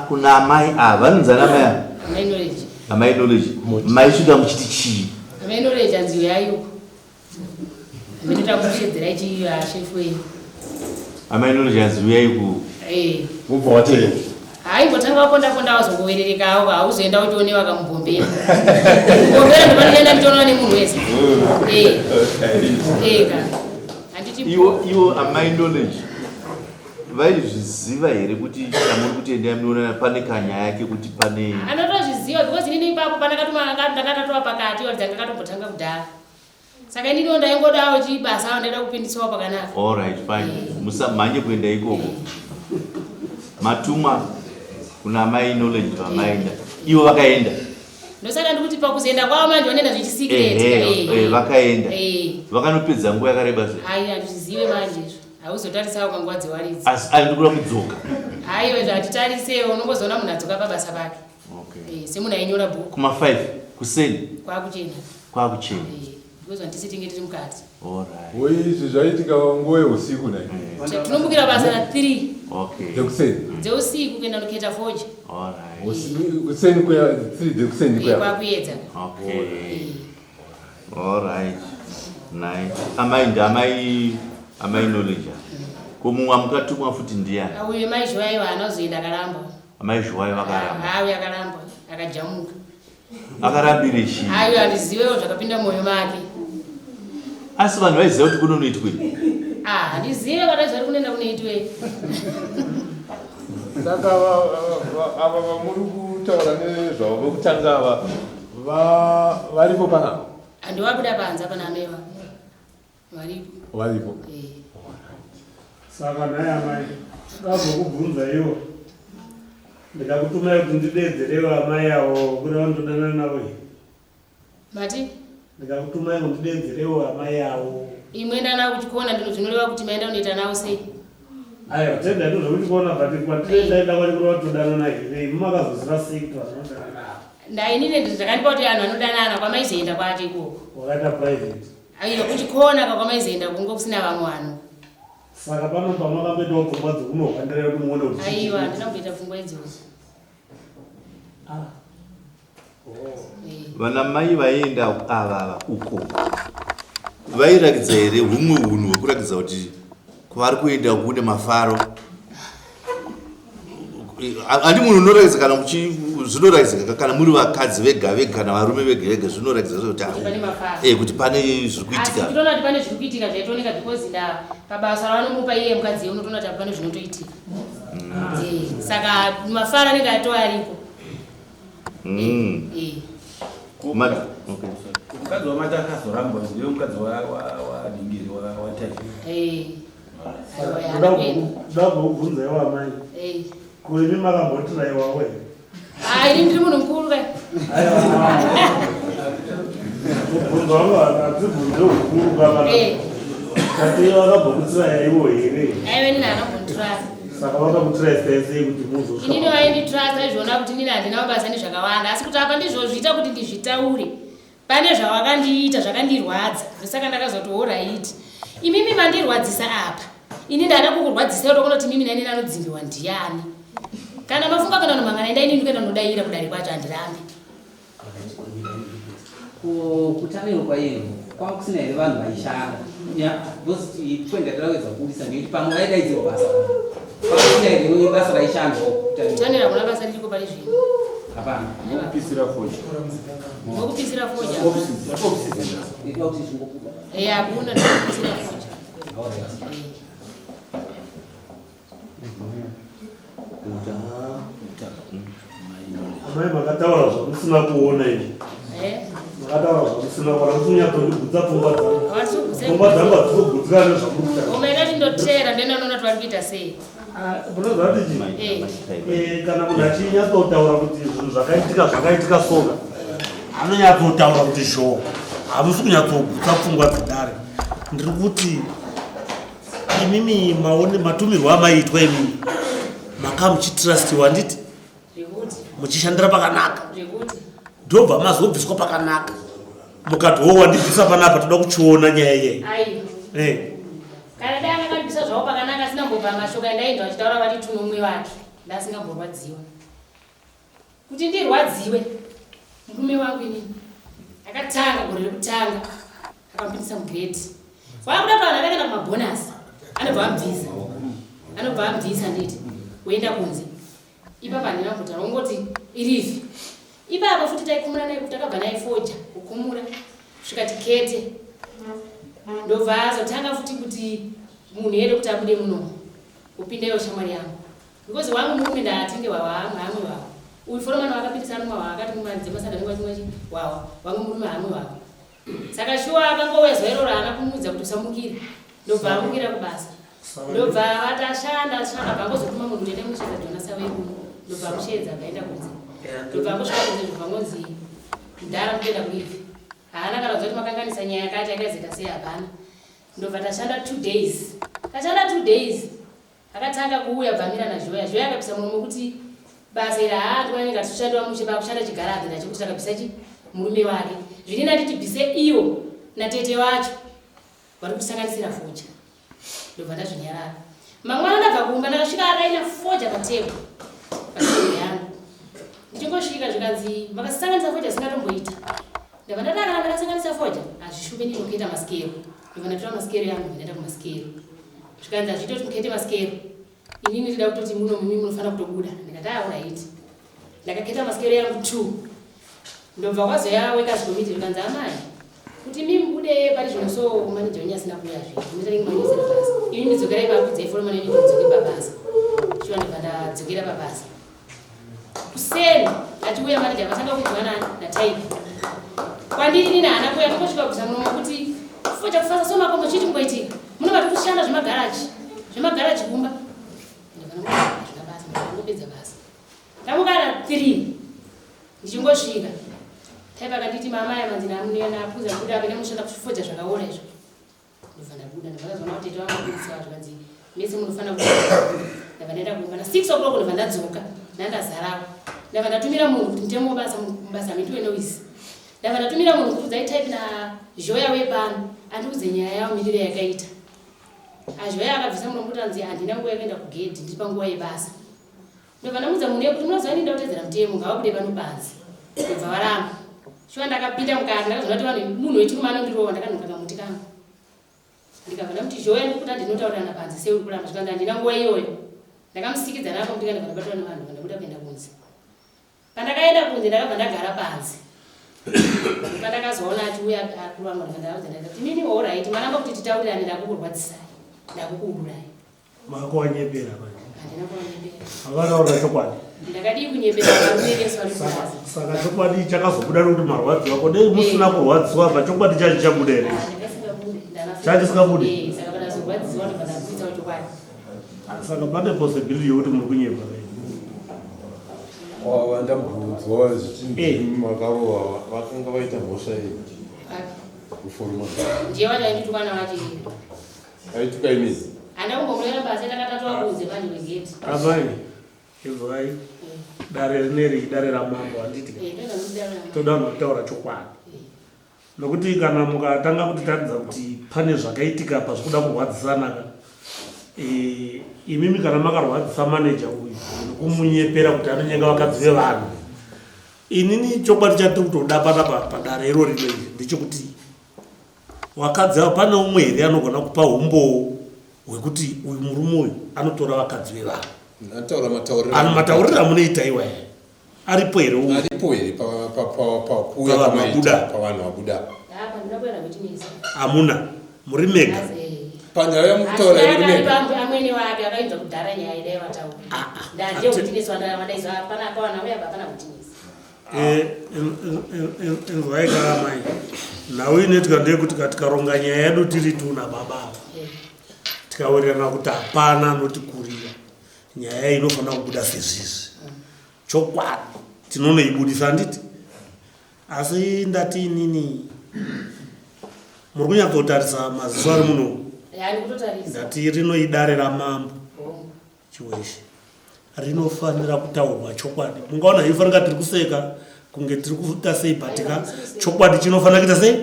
[SPEAKER 4] kuna amai ava vanonzi ana mai ava?
[SPEAKER 9] Amai Knowledge.
[SPEAKER 4] Amai Knowledge, maisvika muchiti chii?
[SPEAKER 9] Amai Knowledge anzi uyai uko. Amene takushedzerai chiashefu wenyu.
[SPEAKER 4] Amai Knowledge anzi uyai ku
[SPEAKER 9] Eh.
[SPEAKER 10] Wobva watenda.
[SPEAKER 9] Haimbotanga waponda ponda wazongowererekawo hauzoenda uchionewa kamubombera. Mubombera ndopanoenda ndichionewa nemunhu wese. Eh. Eh ka. Handiti
[SPEAKER 4] Iwo amai Knowledge vaizviziva here kuti chamuri kuti endai munoona pane kanyaya kekuti pane?
[SPEAKER 9] Anotozviziva because inini ipapo pandakatuma ndakatatowa pakati waridza ndakatombotanga kudhara. Saka ininiwo ndaingodawo chibasa awo ndaida kupindiswawo pakanaka.
[SPEAKER 4] Alright, fine, musamhanye kuenda ikoko. Matumwa kuna amai Knowledge, vamaenda ivo vakaenda.
[SPEAKER 9] Ndosaka ndikuti pakuzoenda kwavo manje vanoenda zvechisikireti.
[SPEAKER 4] Ehe, vakaenda vakanopedza nguva yakareba sei?
[SPEAKER 9] Ai, handizvizive manje izvo. Hauzotarisawo panguva dzewaridzi.
[SPEAKER 4] Asi andikura kudzoka.
[SPEAKER 9] Aiwa, izvo hatitarisewo, unongozoona munhu adzoka pabasa pake.
[SPEAKER 4] Okay.
[SPEAKER 9] Eh, semunhu ainyora bhuku.
[SPEAKER 4] Kuma 5 kuseni?
[SPEAKER 9] Kwakuchena.
[SPEAKER 4] Kwakuchena.
[SPEAKER 9] Because handisi tinge tiri mukati.
[SPEAKER 4] Alright.
[SPEAKER 7] Woi, izvi zvaitika nguva yeusiku nai?
[SPEAKER 9] Tinomukira basa na3.
[SPEAKER 4] Okay.
[SPEAKER 7] Dzekuseni?
[SPEAKER 9] Dzeusiku kuenda noketa fodya.
[SPEAKER 4] Alright.
[SPEAKER 7] Kuseni kuya 3 dzekuseni kuya?
[SPEAKER 9] Kwakuedza.
[SPEAKER 4] Okay, alright, nice. Amai ndi amai Knowledge, ko mumwe amukatumwa futi ndiani?
[SPEAKER 9] Uyo mai Zhuwaiwa haana kuzoenda, akaramba.
[SPEAKER 4] Amai Zhuwai vakaramba?
[SPEAKER 9] Auyo akaramba, akajamuka.
[SPEAKER 4] Akarambire chii?
[SPEAKER 9] Aiwa, handizivewo zvakapinda mwoyo make.
[SPEAKER 4] Asi vanhu vaiziva kuti kunonoitwei?
[SPEAKER 9] Ah, handizive vataiziva kuti kunoenda kunoitwei.
[SPEAKER 7] Saka ava vamuri kutaura nezvavo vekutanga ava varipo panapa?
[SPEAKER 9] Handiwabuda panze pana ameva varipo.
[SPEAKER 7] Varipo.
[SPEAKER 3] Saka nhai amai, ndazokubvunza iwo, ndikakutumai kuti ndidedzerewo amai avo kuri vandodanana navo iyi.
[SPEAKER 9] Mati?
[SPEAKER 3] Ndikakutumai mundidedzerewo amai avo.
[SPEAKER 9] Imwe ndana kuchikona ndino zvinoreva kuti maenda unoita nawo sei?
[SPEAKER 3] Aiwa tenda ndizvo zvekuchikona but kwatinoenda kwacho kureva todanana here imi makazoziva sei kuti vanhu vanodanana ava?
[SPEAKER 9] Ndainini ndizvo zvakandipa kuti vanhu vanodanana kwamaizoenda kwacho ikoko.
[SPEAKER 3] Wakaita private.
[SPEAKER 9] Aiwa kuchikona ka kwamaizoenda kunge kusina vamwe vanhu.
[SPEAKER 3] Saka pano pamakamboitawo pfungwa dzekunohwandira kuti muone kuti
[SPEAKER 9] Aiwa handina kumboita pfungwa idzodzo.
[SPEAKER 3] Ah.
[SPEAKER 4] Vana mai vaienda ava ava uko vairakidza here humwe hunhu hwekurakidza kuti kwavari kuenda kune mafaro? Handi munhu unorakidza kana zvinorakidzika kana muri vakadzi vega vega kana varume vega vega zvinorakidza kuti eh, kuti pane zviri kuitika.
[SPEAKER 9] Unotoona kuti pane zviri kuitika zvaitooneka because nda pabasa ravanomupa iye mukadzi unotoona kuti pane zvinotoitika. Eh, saka mafaro anenge atova ariko.
[SPEAKER 4] Mm.
[SPEAKER 9] Eh.
[SPEAKER 2] Mukadzi wamati akazorambwa ndiye mukadzi wadingiri watai.
[SPEAKER 9] Eh.
[SPEAKER 3] Ndoda kubvunza iwo amai. Ko imi makambotiraiwawo here?
[SPEAKER 9] Ah, ini ndiri munhu mukuru ka.
[SPEAKER 3] Mubvunzo wangu hatibvunze ukuru kama. Tati vakambokutiraya ivo here?
[SPEAKER 9] Aiwa ini handina kumbonditiraya.
[SPEAKER 3] Saka vakakutiraya sei sei kuti muzosvika?
[SPEAKER 9] Inini vainditrust vaizviona kuti inini handina mabasa nezvakawanda asi kuti apa ndizvo zviita kuti ndizvitaure. Pane zvawakandiita zvakandirwadza ndosaka ndakazoti horaiti imimi mandirwadzisa apa ini ndada kukurwadzisa toona kuti imimi nainini anodzimbiwa ndiyani. Kana mafunga kuenda nomangana enda inini kuenda nodaira kudare kwacho handirambi.
[SPEAKER 8] Kutanero kwairo kwanga kusina here vanhu vaishanda because point yatira kuedza kubudisa ndeyekuti pamwe vaidaidzirwa basa kwanga kusina here basa raishandwa
[SPEAKER 9] kutanera hakuna basa ririko pari zvino
[SPEAKER 8] hapana
[SPEAKER 7] Vokupisira fodya.
[SPEAKER 9] Vokupisira fodya. Eh, hakuna ndikupisira fodya.
[SPEAKER 3] Amai makataura zvamusina kuona izvi.
[SPEAKER 9] Eh?
[SPEAKER 3] Makataura zvamusina kuona kuti munyatsondigutsa pfungwa dzangu.
[SPEAKER 9] Havasi
[SPEAKER 3] Pfungwa dzangu hadzisi kugutsira nezvamuri kutaura.
[SPEAKER 9] Umaenda tindotera ndenda unoona kuti vari kuita sei.
[SPEAKER 3] Munoziva kuti chii?
[SPEAKER 9] Eh.
[SPEAKER 3] Eh, kana munhu achinyatsotaura kuti zvinhu zvakaitika zvakaitika soka anonyatsotaura kuti zhoo hamusi kunyatsogutsa pfungwa dzedare ndiri kuti imimi maone matumirwo amaiitwa imimi maka muchitrustiwa handiti muchishandira pakanaka ndobva mazobviswa pakanaka mukati wo wandibvisa panapa toda kuchiona nyaya iyeyi
[SPEAKER 9] eh. Kana dai akandibvisa zvavo pakanaka asina mbobva mashoko andainzwa achitaura vati tunomwe vake ndasingamborwadziwa kuti ndirwadziwe murume wangu inini akatanga gore rekutanga akamupindisa mugrade wakuda pavanhu akaenda kumabhonasi anobva amubvisa anobva amubvisa nditi woenda kunze ipapa handina kutaura ungoti irivi ipapa futi taikumura naye kuti takabva naye foja kukumura kusvika tikete ndobva azotanga futi kuti munhu here kuti abude muno kupinda iwo shamwari yangu because wangu murume ndaatenge wawa amwe amwe wawa uyu foromani wakapindisa anumwa wawa akati mumari dzemasada nengwachimwachi wawa wangu murume amwe wawa saka shuwa akangouya zuva iroro haana kumuudza kuti usamukire ndobva amukira kubasa ndobva vati ashanda ashanda bva angozotuma munhu kuti ende munoshedza jonasa wekuno ndobva amushedza akaenda kunze ndobva angosvika kunze ndobva ngonzi mudhara mukuenda kuivi haana kana kuziva kuti makanganisa nyaya yakati yakaizeka sei hapana ndobva tashanda two days tashanda two days Akatanga kuuya bvamira naZhoya. Zhoya akabvisa muromo wekuti basa iri haa ndikuona ngatishandiwa mushe pakushanda chigaradhi nacho kuti takabvisa chi murume wake. Zviri nati tibvise iwo natete wacho vari kusanganisira fodya. Ndobva ndazvinyarara. Mangwana ndabva kumba ndakasvika araina fodya patable patable yangu. Ndichingosvika zvikanzi makasanganisa fodya singatomboita. Ndabva ndati kana ndakasanganisa fodya hazvishupe ndinokuita masikero. Ndobva ndatora masikero yangu ndaenda kumasikero. Zvikanzi hazviite kuti mukete masikero. Inini ndida kutoti muno mimi munofanira kutobuda. Ndikati ah alright. Ndakaketa masikero yangu two. Ndobva kwazoya workers committee zvikanzi amai kuti mimi mubude pari zvino so manager wenyu asina kuuya zve. Munoita ringi manyisira basa. Ini ndidzokerai pakudzai foromani yenyu ndidzoke pabasa. Shuwa ndobva ndadzokera pabasa. Kuseni achiuya manager akatanga kuudzwa nani nataipi. Kwandiri nini haana kuuya tongosvika kubvisa muromo kuti foja kufasa so makombo chii chimboitika. Muno vati kushanda zvemagaraji. Zvemagaraji kumba. Ndakangopedza basa, ndakangopedza basa. Ndamuka na 3 ndichingosvika. Type akanditi mama aya manzi napuza ndabuda apa ndamushanda kufoja zvakaora izvo. Ndobva ndabuda ndobva ndazoona kuti tete vangu vabudisa zvikanzi mese munofanira kubuda. Ndabva ndaenda kumba na 6 o'clock ndobva ndadzoka ndandazarawo. Ndabva ndatumira munhu kuti mutemo webasa mubasa maitwe noise. Ndabva ndatumira munhu kuti udzai type na Zhoya wepano andiudze nyaya yawo miriro yakaita. Azhoya akabvisa muromo kuti anzi handina nguva yekuenda kugedhi ndiri panguva yebasa. Ndobva ndamuudza munhu yekuti munoziva ini ndakutedzera mutemo ngavabude pano panze. Ndobva varamba. Shuwa ndakapinda mukati ndakazoona kuti vanhu munhu wechirume anondirova ndakanhonga kamuti kangu. Ndikabva ndamuti zhoya ndikuda ndinotaurirana panze sei uri kuramba zvikanzi handina nguva iyoyo. Ndakamusikidza nako muti kandabva ndabatwa nevanhu ndobva ndabuda kuenda kunze. Pandakaenda kunze ndakabva ndagara panze. Pandakazoona achiuya akuru vangu ndobva ndavaudza ndakati imini alright maramba kuti titaurirane ndakukurwadzisai ndakukuurai.
[SPEAKER 3] Makawanyepera manje.
[SPEAKER 9] Handina kuwanyepera.
[SPEAKER 3] Havataura chokwadi.
[SPEAKER 9] Ndakadii kunyepera varume vese vari kubazi.
[SPEAKER 3] Saka chokwadi chakazobuda nekuti marwadziwa ko dei musina kurwadziwa apa chokwadi chacho chabuda here?
[SPEAKER 9] Ndakasingabude.
[SPEAKER 3] Chachisingabude?
[SPEAKER 9] Eh, saka pandazorwadziwa ndobva ndaburitsawo chokwadi.
[SPEAKER 3] Saka pane possibility yekuti muri kunyepa.
[SPEAKER 7] Wandambunzwa zvichinzi makarova vakanga vaita mhosva yei? Kuforoma.
[SPEAKER 9] Ndiye wacho ainditukana wacho.
[SPEAKER 7] Aituka imini.
[SPEAKER 9] Handa kumbomurera pasi takatatoa kunze manje kwegate.
[SPEAKER 3] Amai, ibvai. Dare rineri idare ramambo handiti ka?
[SPEAKER 9] Eh, ndoda kudare ramambo.
[SPEAKER 3] Toda vanhu vanotaura chokwadi. Nokuti kana mukatanga kutitaridza kuti pane zvakaitika apa zvikuda kurwadzisana ka. Eh, imimi kana makarwadzisa manager uyu nekumunyepera kuti anonyenga vakadzi vevanhu. Inini chokwadi chatiri kutoda panapa padare iro rino iri ndechekuti Vakadzi ava pane umwe here anogona kupa humbowo hwekuti uyu murume uyu anotora vakadzi vevanhu?
[SPEAKER 7] Anotaura matauriro.
[SPEAKER 3] Ano matauriro amunoita iwaya. Aripo here umwe?
[SPEAKER 7] Aripo here pa pa pa pa kuuya
[SPEAKER 3] Pavanhu vabuda.
[SPEAKER 7] Pavanhu vabuda.
[SPEAKER 9] Apa ndinoda kuenda kutinesa.
[SPEAKER 3] Hamuna. Muri mega.
[SPEAKER 7] Panyaya yamukutaura
[SPEAKER 9] iri mega. Amwene wake akainzwa kudhara nyaya idai vataura. Ndanje kutinesa wandaizo hapana akawana uya hapana kutinesa.
[SPEAKER 3] Eh, inzwai ka amai nhau inoitika ndeyekuti ka tikaronga nyaya yedu tiri tuna baba ava tikawirirana kuti hapana anotikurira nyaya inofanira kubuda sezvizvi chokwadi tinonoibudisa handiti asi ndati inini muri kunyatsotarisa maziso ari muno ndati rino idare ramambo Chiweshe rinofanira kutaurwa chokwadi. Mungaona henyu fanika tiri kuseka kunge tiri kuita sei but ka chokwadi chinofanira kuita sei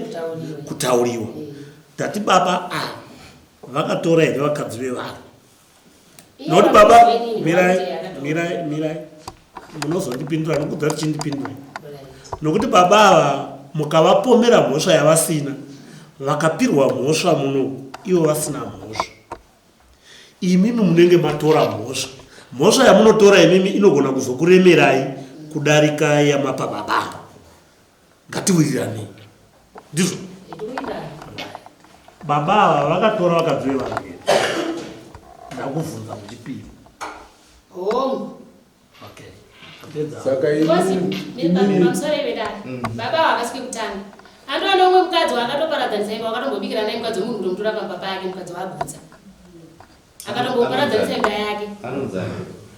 [SPEAKER 3] kutauriwa. Tati baba ava vakatora here vakadzi vevanhu? Nokuti baba mirai mirai mirai munozondipindura nokudza tichindipindura nokuti baba ava mukavapomera mhosva yavasina vakapirwa mhosva muno ivo vasina mhosva Imimi munenge matora mhosva. Mhosva yamunotora imimi inogona kuzokuremerai kudarika yamapa baba. Ngatiwiriranei. Ndizvo. Baba ava vakatora vakadzi vevanhu here? Ndakuvhunza muchipiri.
[SPEAKER 9] Hongu.
[SPEAKER 3] Okay. Apedza.
[SPEAKER 7] Saka
[SPEAKER 9] Because
[SPEAKER 7] inini
[SPEAKER 9] pamusoro ivedare baba havasi kekutanga andiwa neumwe mukadzi waakatoparadzanisa imba wakatombobikira naye mukadzi wemunhu kutomutora pamba pake mukadzi waagutsa akatomboparadzanisa imba yake
[SPEAKER 4] Anonzani?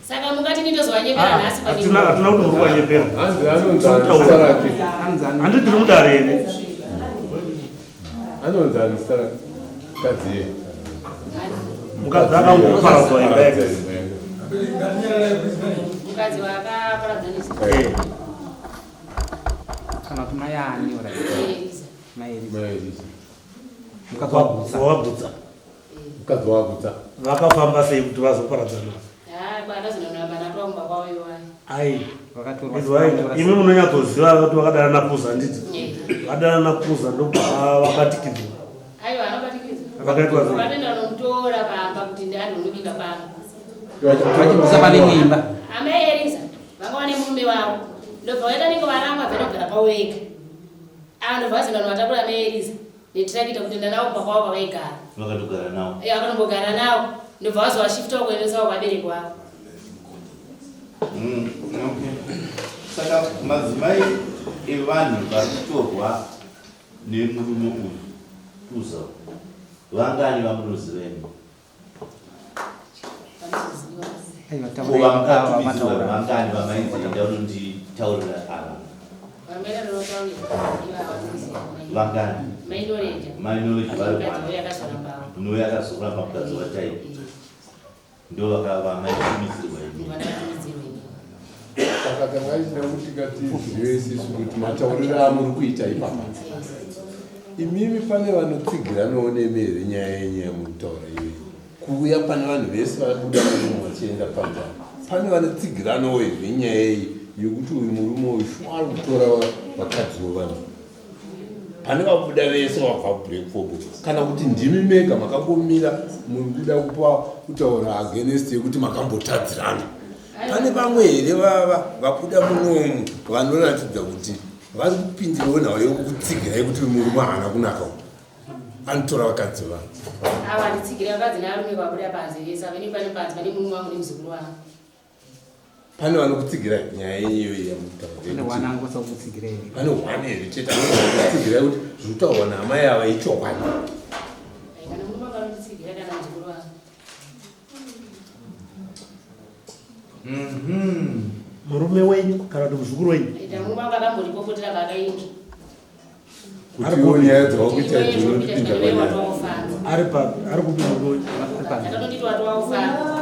[SPEAKER 9] saka mungati ndindozovanyepera nhasi
[SPEAKER 3] Hatina hatina kuti muri kuwanyepera.
[SPEAKER 7] Hanzi anonzi ani zita rake?
[SPEAKER 3] Handi tiri mudare here?
[SPEAKER 7] Anonzi ani zita rake? Mukadzi iye.
[SPEAKER 3] Mukadzi akangoparadzwa imba yake.
[SPEAKER 9] Mukadzi wakaparadzanisa.
[SPEAKER 3] Eh.
[SPEAKER 8] Kana kuti mai ani ora? Mai Eliza.
[SPEAKER 7] Mai Eliza.
[SPEAKER 8] Mukadzi wagutsa.
[SPEAKER 3] Wagutsa.
[SPEAKER 7] Mukadzi wagutsa.
[SPEAKER 3] Vakafamba sei kuti vazoparadzana?
[SPEAKER 9] Ah,
[SPEAKER 3] Ai. Izwai, imi munonyatsoziva kuti vakadana naPuza handiti? Vadana naPuza ndobva vabatikidzwa.
[SPEAKER 9] Aiwa, anobatikidzwa.
[SPEAKER 3] Vakaitwa sei?
[SPEAKER 9] Vatoenda vanomutora pamba kuti ndianonobika pano.
[SPEAKER 8] Vachibvisa pane imba.
[SPEAKER 9] Amai Eliza vanga vane murume wavo. Ndobva vaita nenge varamba vanogara pavo vega. Ava ndobva vazoenda kunovatakura amai Eliza netirakita kuti enda navo kumba kwavo kwavaigara.
[SPEAKER 4] Vakatogara navo.
[SPEAKER 9] Eh, vakatombogara navo. Ndobva vazovashiftawo kuendesawo kuvabereki vavo.
[SPEAKER 4] Okay. Saka madzimai evanhu vari kutorwa nemurume uyu Kuza vangani vamunoziva imi?
[SPEAKER 8] Aiwa,
[SPEAKER 4] Ko
[SPEAKER 8] taurai.
[SPEAKER 4] vamukatumidzirwa
[SPEAKER 8] Mataura.
[SPEAKER 4] vangani vamainzi enda unonditaurira ava? Vangani? Mai Knowledge vari one. Nouya akazoramba mukadzi waTaipi. Ndo vakava maitumidzirwa imi.
[SPEAKER 7] Saka tanga tichida kuti ngatizive isisu kuti matauriro amuri kuita ipapa. Imimi pane vanotsigiranawo nemi here nyaya yenyu yamuri kutaura iyoyi? Kuuya pane vanhu vese vabuda muno vachienda panze apa. Pane vanotsigiranawo here nyaya iyi yekuti uyu murume uyu shuwa ari kutora vakadzi vevanhu? Pane vabuda vese vabva kubreak fobo kana kuti ndimi mega makangomira muri kuda kupa kutaura against yekuti makambotadzirana? Pane vamwe here vabuda munomu vanoratidza kuti vari kupindirawo nhau yekukutsigirai kuti murume haana kunaka uyu anotora vakadzi vanhu?
[SPEAKER 9] Ava handitsigira vakadzi nevarume vabuda panze vese ava. Ini pane panze pane murume wangu nemuzukuru wangu.
[SPEAKER 7] Pane vanokutsigira nyaya yenyu iyoyi yamukutaura?
[SPEAKER 8] Pane one angokwanisa kukutsigira here?
[SPEAKER 7] Pane one here chete anokwanisa kukutsigira kuti zviri kutaurwa naamai ava ichokwadi?
[SPEAKER 9] Kana murume wangu anonditsigira kana muzukuru wangu.
[SPEAKER 3] Murume wenyu kana kuti muzukuru wenyu?
[SPEAKER 9] Ita murume wangu akambondipopotera paakainzwa.
[SPEAKER 7] Kuti iwo nyaya dzawakuita idzi unotipinza panyaya.
[SPEAKER 3] Ari papi? Ari kupi murume wenyu?
[SPEAKER 9] Akatonditi watova ufana.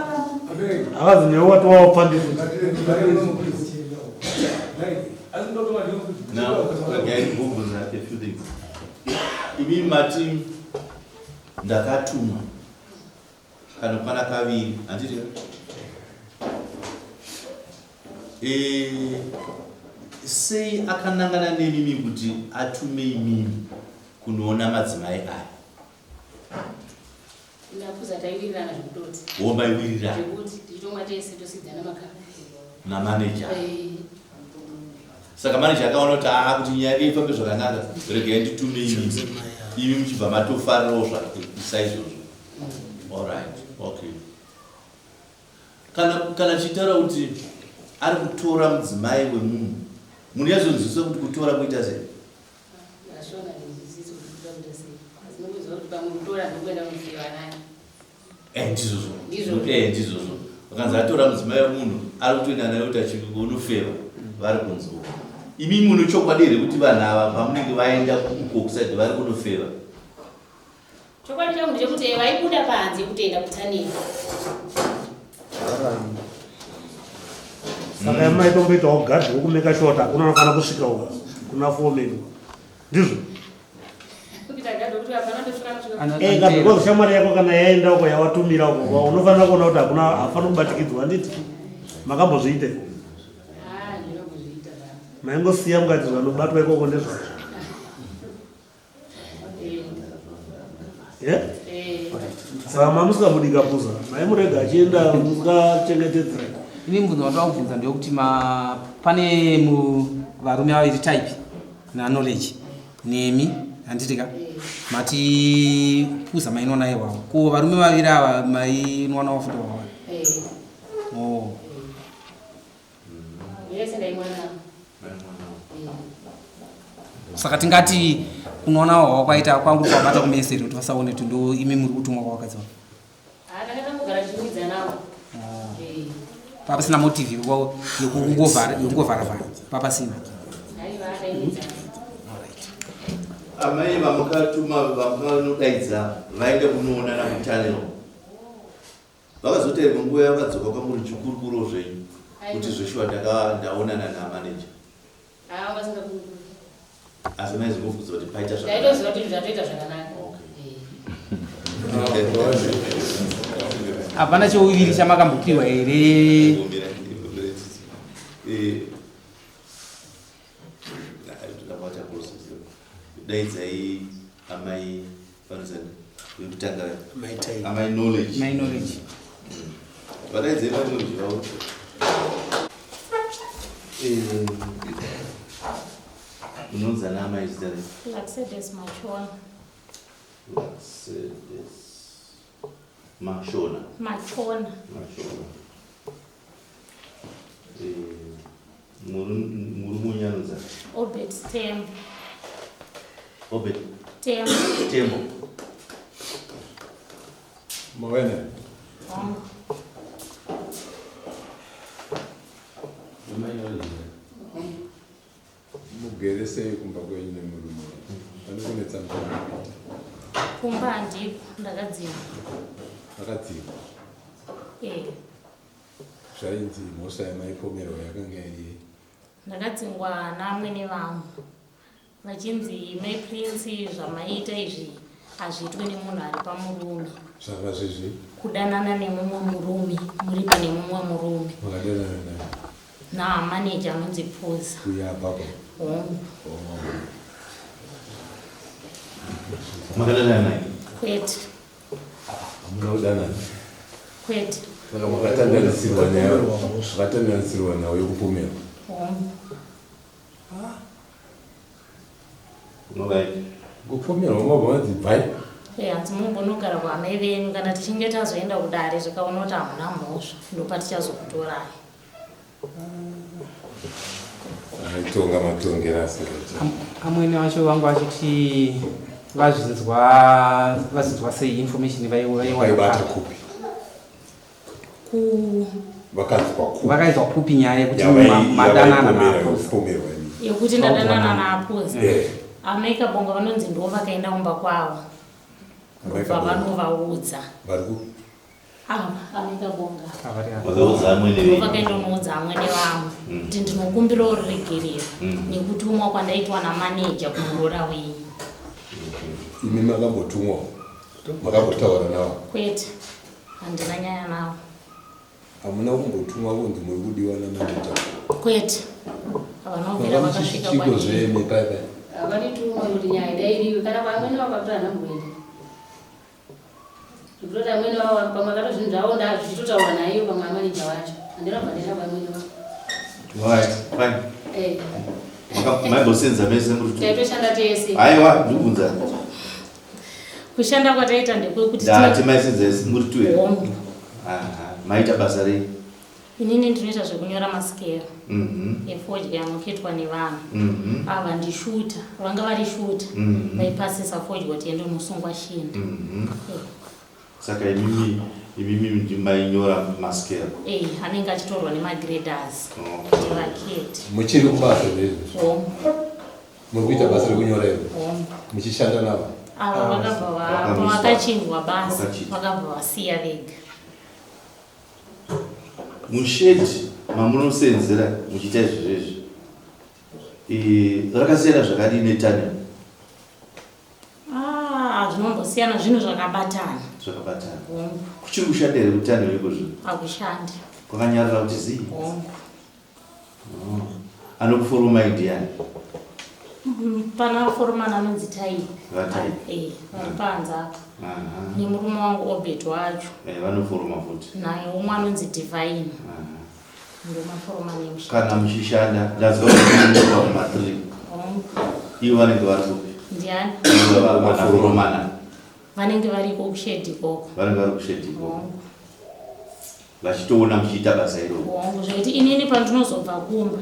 [SPEAKER 3] Havazi newe watova upfambi futi.
[SPEAKER 4] Now, again, ndibvunza a few things. Imi mati ndakatumwa kanokwana kaviri, handiti ka? Sei akanangana nemimi kuti atume imimi kunoona madzimai aya?
[SPEAKER 9] Ndakuza taiwirirana zvekutoti.
[SPEAKER 4] Womaiwirirana
[SPEAKER 9] Zvekuti tichitomwa tese tosidzana makara.
[SPEAKER 4] Namaneja? Saka maneja akaona kuti aa, kuti nyaya yake ifambe zvakanaka, regai nditume imimi, imi muchibva matofarirawo saizvozvo. Alright, okay. Kana tichitaura kuti ari kutora mudzimai wemunhu, munonyatsokunzwisisa kuti kutora kuita sei?
[SPEAKER 9] Ashona ndinzwisisi kuti kutora kuita sei. Asi nokuziva kuti pamwe kutora ndokuenda kunofeva naye.
[SPEAKER 4] Ndizvozvo.
[SPEAKER 9] Ndizvozvo.
[SPEAKER 4] Ndizvozvo. Vakanzi atora mudzimai wemunhu, ari kutoenda naye kuti achikunofeva vari kunzi uko. Imi muno chokwadi here kuti vanhu ava pamunenge vaenda uko kuside vari kunofeva?
[SPEAKER 9] Chokwadi changu ndechekuti vaibuda panze kutoenda kutaneri.
[SPEAKER 3] Saka maitomboitawo gadhi wokumeka sure kuti hakuna anofanira kusvika uko kuna foreman, ndizvo?
[SPEAKER 9] Kuita gadhi wekuti hapana ndosvika nosvika.
[SPEAKER 3] Ega, because shamwari yako kana yaenda uko yawatumira uko, unofanira kuona kuti hakuna hafaniri kubatikidzwa, handiti? Makambozviita iko?
[SPEAKER 9] Ah, ndinokuzviita ba.
[SPEAKER 3] Maingosiya mukati zvanobatwa ikoko ndezvazvo?
[SPEAKER 9] Eh.
[SPEAKER 3] Yeah?
[SPEAKER 9] Eh.
[SPEAKER 3] Saka mamusingamudika puza, maimurega achienda musingachengetedza?
[SPEAKER 8] Ini mubvunzo wandoda kubvunza ndeyekuti pane varume vaviri, Type naKnowledge, nemi, handiti ka? Mati puza mainwa naye wavo, ko varume vaviri ava mainwa navo futi wavo?
[SPEAKER 9] Eh.
[SPEAKER 8] Oh.
[SPEAKER 9] Vese ndaimwa navo. Eh.
[SPEAKER 8] Saka tingati kunoona hwava kwaita kwangu kwabata kumeseri kuti vasaone kuti ndo imi muri kutumwa kwavakadzi vavo?
[SPEAKER 9] Ah, ndanga ndangogara tichimwidza navo. Eh.
[SPEAKER 8] Papasina motive yekungovharavhara, papasina?
[SPEAKER 9] Aiwa, ndaimwidza.
[SPEAKER 4] Amai vamukatuma, vamukanodaidza vaende kunoonana kutunnel, vakazoteerwa nguva yavakadzoka kwamuri chikurukuro zvenyu kuti zveshuwa ndaonana namaneja?
[SPEAKER 9] Ah, vasingakurukuri.
[SPEAKER 4] Asi maizongobvunza kuti paita zvakanaka?
[SPEAKER 9] Ndaitoziva kuti zvatoita zvakanaka. Eh.
[SPEAKER 8] Hapana cheuviri chamakambopiwa here?
[SPEAKER 4] Imbomira, tsitsi. Ndakabata process. Daidzai amai vanozani vekutanga.
[SPEAKER 3] Amai Type.
[SPEAKER 4] Amai Knowledge.
[SPEAKER 8] Mai Knowledge.
[SPEAKER 4] Vadaidzai mai Knowledge vavo. Unonzi ana amai, zita rei?
[SPEAKER 11] Laxedes Machona.
[SPEAKER 4] Laxedes Mashona?
[SPEAKER 11] Machona.
[SPEAKER 4] Mashona. Murume unyanudza?
[SPEAKER 11] Obert Tembo.
[SPEAKER 4] Obert
[SPEAKER 11] Tembo.
[SPEAKER 4] Tembo.
[SPEAKER 7] Mawene.
[SPEAKER 11] Wangu.
[SPEAKER 7] Mugere.
[SPEAKER 11] Kumba handiko, ndakadzingwa.
[SPEAKER 7] Akadzingwa.
[SPEAKER 11] Eh.
[SPEAKER 7] Zvainzi mhosva yamaipomerwa yakanga iri yei?
[SPEAKER 11] Ndakadzingwa naamwene vangu vachinzi mai Prince zvamaiita izvi hazviitwe nemunhu ari pamurume.
[SPEAKER 7] Zvanga zvezvi?
[SPEAKER 11] Kudanana nemumwe murume muri pane mumwe murume.
[SPEAKER 7] Makadanana naye?
[SPEAKER 11] Namanager anonzi Phuza.
[SPEAKER 7] Uya apapo?
[SPEAKER 11] Hongu.
[SPEAKER 7] Oh.
[SPEAKER 4] Makadanana naye?
[SPEAKER 11] Kwete.
[SPEAKER 7] Hamuna kudanana?
[SPEAKER 11] Kwete.
[SPEAKER 7] Saka makatandanisirwa nayo, makatandanisirwa nayo yekupomerwa.
[SPEAKER 11] Hongu.
[SPEAKER 4] Alright.
[SPEAKER 7] Kupomerwa mabva manzi bvai.
[SPEAKER 11] Eh, hanzi mumbonogara kuamai venyu kana tichinge tazoenda kudare zvikaona kuti hamuna mhosva ndopatichazokutorai.
[SPEAKER 7] Aitonga matongero asingaiti.
[SPEAKER 8] Amwene vacho vanga vachiti vazvinzwa vazvinzwa sei information vaiwana
[SPEAKER 7] Vaibata kupi?
[SPEAKER 11] Ku
[SPEAKER 7] Vakanzwa kupi?
[SPEAKER 8] Vakainzwa kupi nyaya yekuti
[SPEAKER 7] Yavai-
[SPEAKER 8] madanana
[SPEAKER 7] yavaipomera-
[SPEAKER 8] naAphosa?
[SPEAKER 7] kupomerwa ini.
[SPEAKER 11] yekuti ndadanana naAphosa.
[SPEAKER 7] Eh.
[SPEAKER 11] Amai Kabonga vanonzi ndivo vakaenda kumba kwavo.
[SPEAKER 7] Amai
[SPEAKER 11] Ndobva
[SPEAKER 7] Kabonga.
[SPEAKER 11] vanovaudza.
[SPEAKER 7] Vari kupi?
[SPEAKER 11] Ava amai Kabonga.
[SPEAKER 4] Vakaudza amwene venyu.
[SPEAKER 11] Vakaenda kunoudza amwene vangu kuti ndinokumbira ruregerero nekutumwa kwandaitwa namaneja kumuroora wenyu.
[SPEAKER 7] Imi makambotumwa, makambotaura navo.
[SPEAKER 11] Kwete, handina nyaya navo.
[SPEAKER 7] Hamuna kumbotumwa kunzi muri kudiwa namaneja.
[SPEAKER 11] Kwete, havanobvira vakasvika
[SPEAKER 7] Chiko
[SPEAKER 11] kwandiri.
[SPEAKER 7] zvemi pai pai.
[SPEAKER 9] Havandituma kuti nyaya idairiwe kana kwamwene wavo akatora nhamboenda. Ndikutoti amwene wavo pamwe akatozvinhu zvavo ndazvichitotaura naye pamwe amaneja wacho. Handina kubva ndaenda kwamwene wavo.
[SPEAKER 4] Alright, fine.
[SPEAKER 9] Eh.
[SPEAKER 4] Maimbosenza mese muri two.
[SPEAKER 9] Taitoshanda tese.
[SPEAKER 4] Aiwa, ndikubvunza.
[SPEAKER 11] Kushanda kwataita ndekwekuti
[SPEAKER 4] Ndati maisenza muri two here?
[SPEAKER 11] Hongu.
[SPEAKER 4] Aha, maita basa rei?
[SPEAKER 11] Inini ndinoita zvekunyora masikero efodya anoketwa nevanhu. Ava ndishuta, vanga vari shuta. Vaipasisa fodya kuti ende unosungwa shinda. Eh.
[SPEAKER 4] Saka imimi imimi ndimainyora masikero.
[SPEAKER 11] Eh, anenge achitorwa nemagraders
[SPEAKER 4] Okay.
[SPEAKER 11] kuti vakete.
[SPEAKER 7] Muchiri kubasa zvezvo.
[SPEAKER 11] Hongu.
[SPEAKER 7] Muri kuita basa rekunyora iro.
[SPEAKER 11] Hongu.
[SPEAKER 7] Muchishanda navo.
[SPEAKER 11] Ava vakabva
[SPEAKER 4] Vakamiswa.
[SPEAKER 11] vakachinjwa basa,
[SPEAKER 4] Vakachinjwa.
[SPEAKER 11] vakabva vasiya vega.
[SPEAKER 4] Mushedhi mamunosenzera muchiita izvozvo izvi. Rakasiyana zvakadii netunnel?
[SPEAKER 11] Ah, zvinombosiyana zvinhu zvakabatana.
[SPEAKER 4] Zvakabatana.
[SPEAKER 11] Hongu.
[SPEAKER 4] Kuchiri kushanda here kutunnel ikozvo?
[SPEAKER 11] Hakushandi.
[SPEAKER 4] Kwakanyarara kuti zii?
[SPEAKER 11] Hongu.
[SPEAKER 4] Oh. Anokuforomai ndiani?
[SPEAKER 11] Pana foromani anonzi Taipi.
[SPEAKER 4] VaTaipi.
[SPEAKER 11] Eh, vari panze apa.
[SPEAKER 4] Aha.
[SPEAKER 11] Nemurume wangu Obert wacho.
[SPEAKER 4] Eh, vanoforoma futi.
[SPEAKER 11] Naye umwe anonzi Divine.
[SPEAKER 4] Aha.
[SPEAKER 11] Ndomaforomani emushando.
[SPEAKER 4] Kana muchishanda, ndazwa kuti munomuka kuma 3.
[SPEAKER 11] Hongu.
[SPEAKER 4] Ivo vanenge vari kupi?
[SPEAKER 11] Ndiani?
[SPEAKER 4] Ivo vanaforomana.
[SPEAKER 11] Vanenge variko kushedhi ikoko.
[SPEAKER 4] Vanenge vari kushedhi ikoko.
[SPEAKER 11] Hongu.
[SPEAKER 4] Vachitoona muchiita basa iroro.
[SPEAKER 11] Hongu, zvekuti inini pandinozobva kumba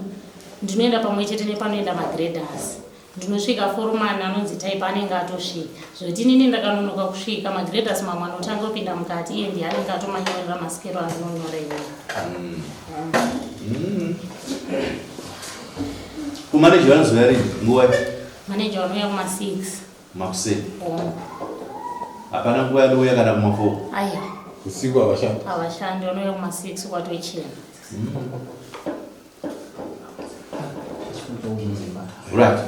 [SPEAKER 11] ndinoenda pamwe chete nepanoenda magraders. Ndinosvika foromani anonzi Taipi anenge atosvika. Zvekuti inini ndakanonoka kusvika magraders mamwe anotanga kupinda mukati iye ndiye anenge atomanyorera masikero andinonyora inini.
[SPEAKER 4] Kumaneja vanozouya rini? Nguva?
[SPEAKER 11] Maneja vanouya kuma 6.
[SPEAKER 4] Makuseni.
[SPEAKER 11] Hongu.
[SPEAKER 4] Hapana nguva yanouya kana kuma 4.
[SPEAKER 11] Aiwa.
[SPEAKER 7] Usiku havashandi.
[SPEAKER 11] Havashandi, vanouya kuma 6 kwatochena.
[SPEAKER 4] Right.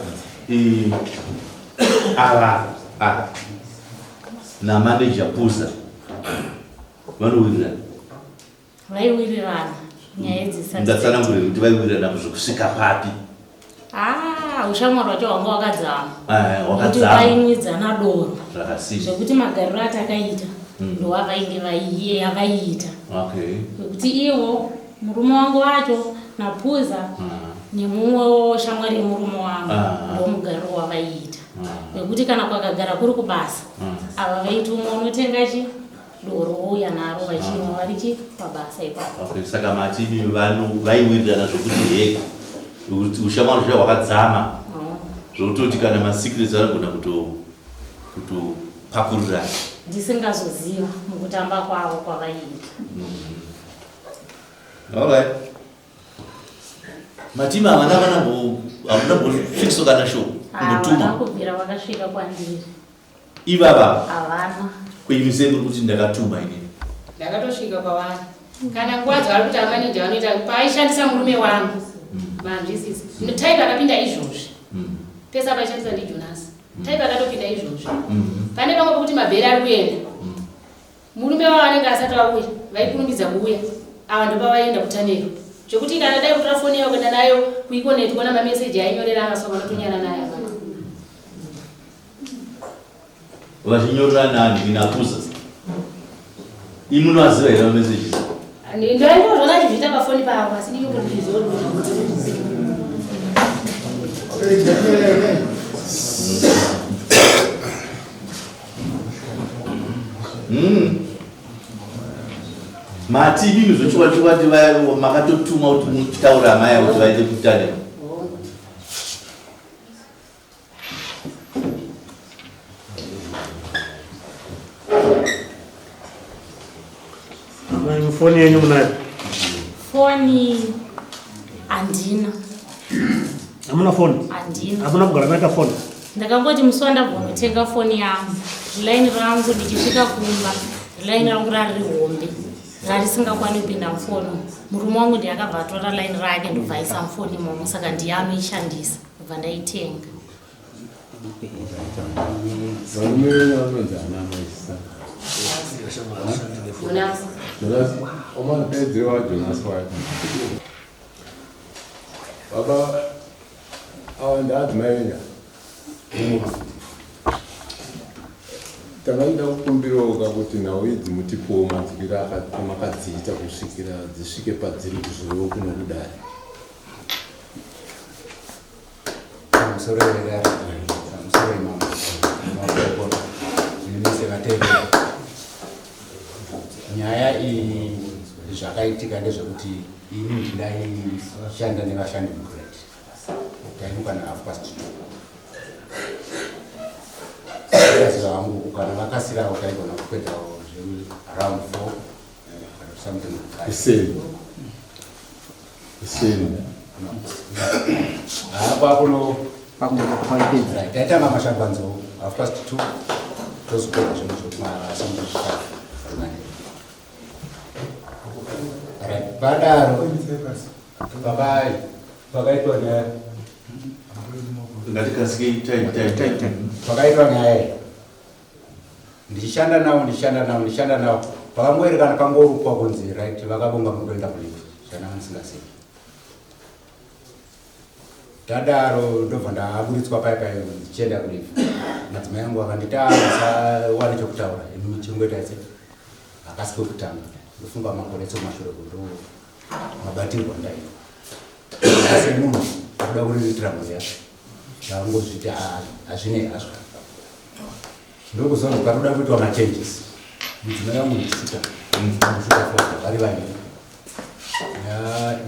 [SPEAKER 4] Ava ava namaneja Puza vanowirirana.
[SPEAKER 11] Vaiwirirana nyaya dzisati.
[SPEAKER 4] Ndatsanangurira kuti vaiwirirana zvekusvika papi.
[SPEAKER 11] Ah, ushamwari wacho wanga wakadzama.
[SPEAKER 4] Eh,
[SPEAKER 11] Kuti
[SPEAKER 4] wakadzama.
[SPEAKER 11] vaimwidzana doro.
[SPEAKER 4] Zvakasimba.
[SPEAKER 11] Zvekuti magariro atakaita ndowavainge vaiita.
[SPEAKER 4] Okay.
[SPEAKER 11] Zvekuti iwo murume wangu wacho naPuza nemumwe shamwari yemurume wangu ndomugariro wavaiita. Zvekuti kana kwakagara kuri kubasa ava vaiti umwe unotenga chi doro wouya naro vachimwa vari chi pabasa ipapo.
[SPEAKER 4] Okay, saka mati imi vaiwirirana zvokuti he kuti ushamwari zviya hwakadzama zvokutoti kana masecrets anogona kutopakurirana.
[SPEAKER 11] Ndisingazoziva mukutamba kwavo kwavaiita.
[SPEAKER 4] Alright. Matima havana kana hamuna mbosvikiso kana shoko
[SPEAKER 11] Havana
[SPEAKER 4] kumbotuma.
[SPEAKER 11] kubvira vakasvika kwandiri.
[SPEAKER 4] Ivava
[SPEAKER 11] Havana.
[SPEAKER 4] Kwenyu sei muri kuti ndakatuma inini?
[SPEAKER 9] Ndakatosvika kwavari. Kana nguva dzavari kuti amaneja vanoita paaishandisa murume wangu. Manzwisisa. Type akapinda izvozvi. Pese apaishandisa ndiJonas. Type akatopinda izvozvi. Pane pamwe pekuti mabheri ari kuenda. Murume wavo anenge asati auya, vaikurumidza kuuya. Ava ndopavaienda kutanero. Zvekuti kana dai kutora foni yavo kuenda nayo kuikoneti kuona mameseji ainyorerana so vanotonyara naye apa.
[SPEAKER 4] Vachinyorerana nani inakuza. Imi munoaziva here mameseji?
[SPEAKER 9] Ndaingozvona achizviita pafoni pavo asi ndinongozviziva.
[SPEAKER 4] Mati imimi zvechokwadi chokwadi vaya makatotumwa kuti mutaure amai avo kuti vaite kutane.
[SPEAKER 3] Amai, foni yenyu munayo?
[SPEAKER 11] Foni handina.
[SPEAKER 3] Hamuna foni?
[SPEAKER 11] Handina.
[SPEAKER 3] Hamuna kugara maita foni?
[SPEAKER 11] Ndakangoti musi wandabva foni yangu, rilaini rangu ndichisvika kumba, rilaini rangu rari rihombe, rarisingakwani kupinda mufoni. Murume wangu ndiye akabva atora laini rake ndobva aisa mufoni imomo, saka ndiye anoishandisa, ndobva ndaitenga.
[SPEAKER 7] Varume venyu vanonzi ana maisa.
[SPEAKER 9] Jonas.
[SPEAKER 7] Jonas, omanopedzere waJonas wacho. Baba, ava ndaadzimai venyu. Tanga nda kukumbirawo kuti nhau idzi mutipowo manzwiro amakadziita kusvikira dzisvike padziri kuzouya kuno kudare.
[SPEAKER 12] Pamusoro vedare, pamusoro imambo, makokota, nemese vateereri. Nyaya iyi zvakaitika ndezvekuti ini ndaishanda nevashandi mugrade. Taimuka na 2:30. Sakaziva hangu kana vakasirawo taigona kupedzawo zveku around 4 kana something like that.
[SPEAKER 7] Kuseni. Kuseni.
[SPEAKER 12] Kwakuno Right, taitanga mashangwanzo 2:30 tozopedza zvinhu zvekuma something 5. Right, padaro pakaitwa nyaya.
[SPEAKER 4] Ngatikasikei time time time.
[SPEAKER 12] Pakaitwa nyaya iyi ndichishanda navo ndichishanda navo ndichishanda navo, pakangoerekana pangorukwa kunzi right, vakabonga mukuenda kuleave, zvananga ndisingazivi. Tadaro ndobva ndaburitswa pai pai ndichienda kuleave. Madzimai angu akanditi, "Ah, musawane chokutaura imi, chingoita se hakasi kwekutanga." Ndofunga makore ekumashure ndo mabatirwa ndaitwa semunhu akuda kuriritira mhuri yake. Ndangozviti hazvinei hazvo. Ndokuzonzi panoda kuitwa machanges. Mudzimai wangu ndishuta ndishuta fodya, vari vaviri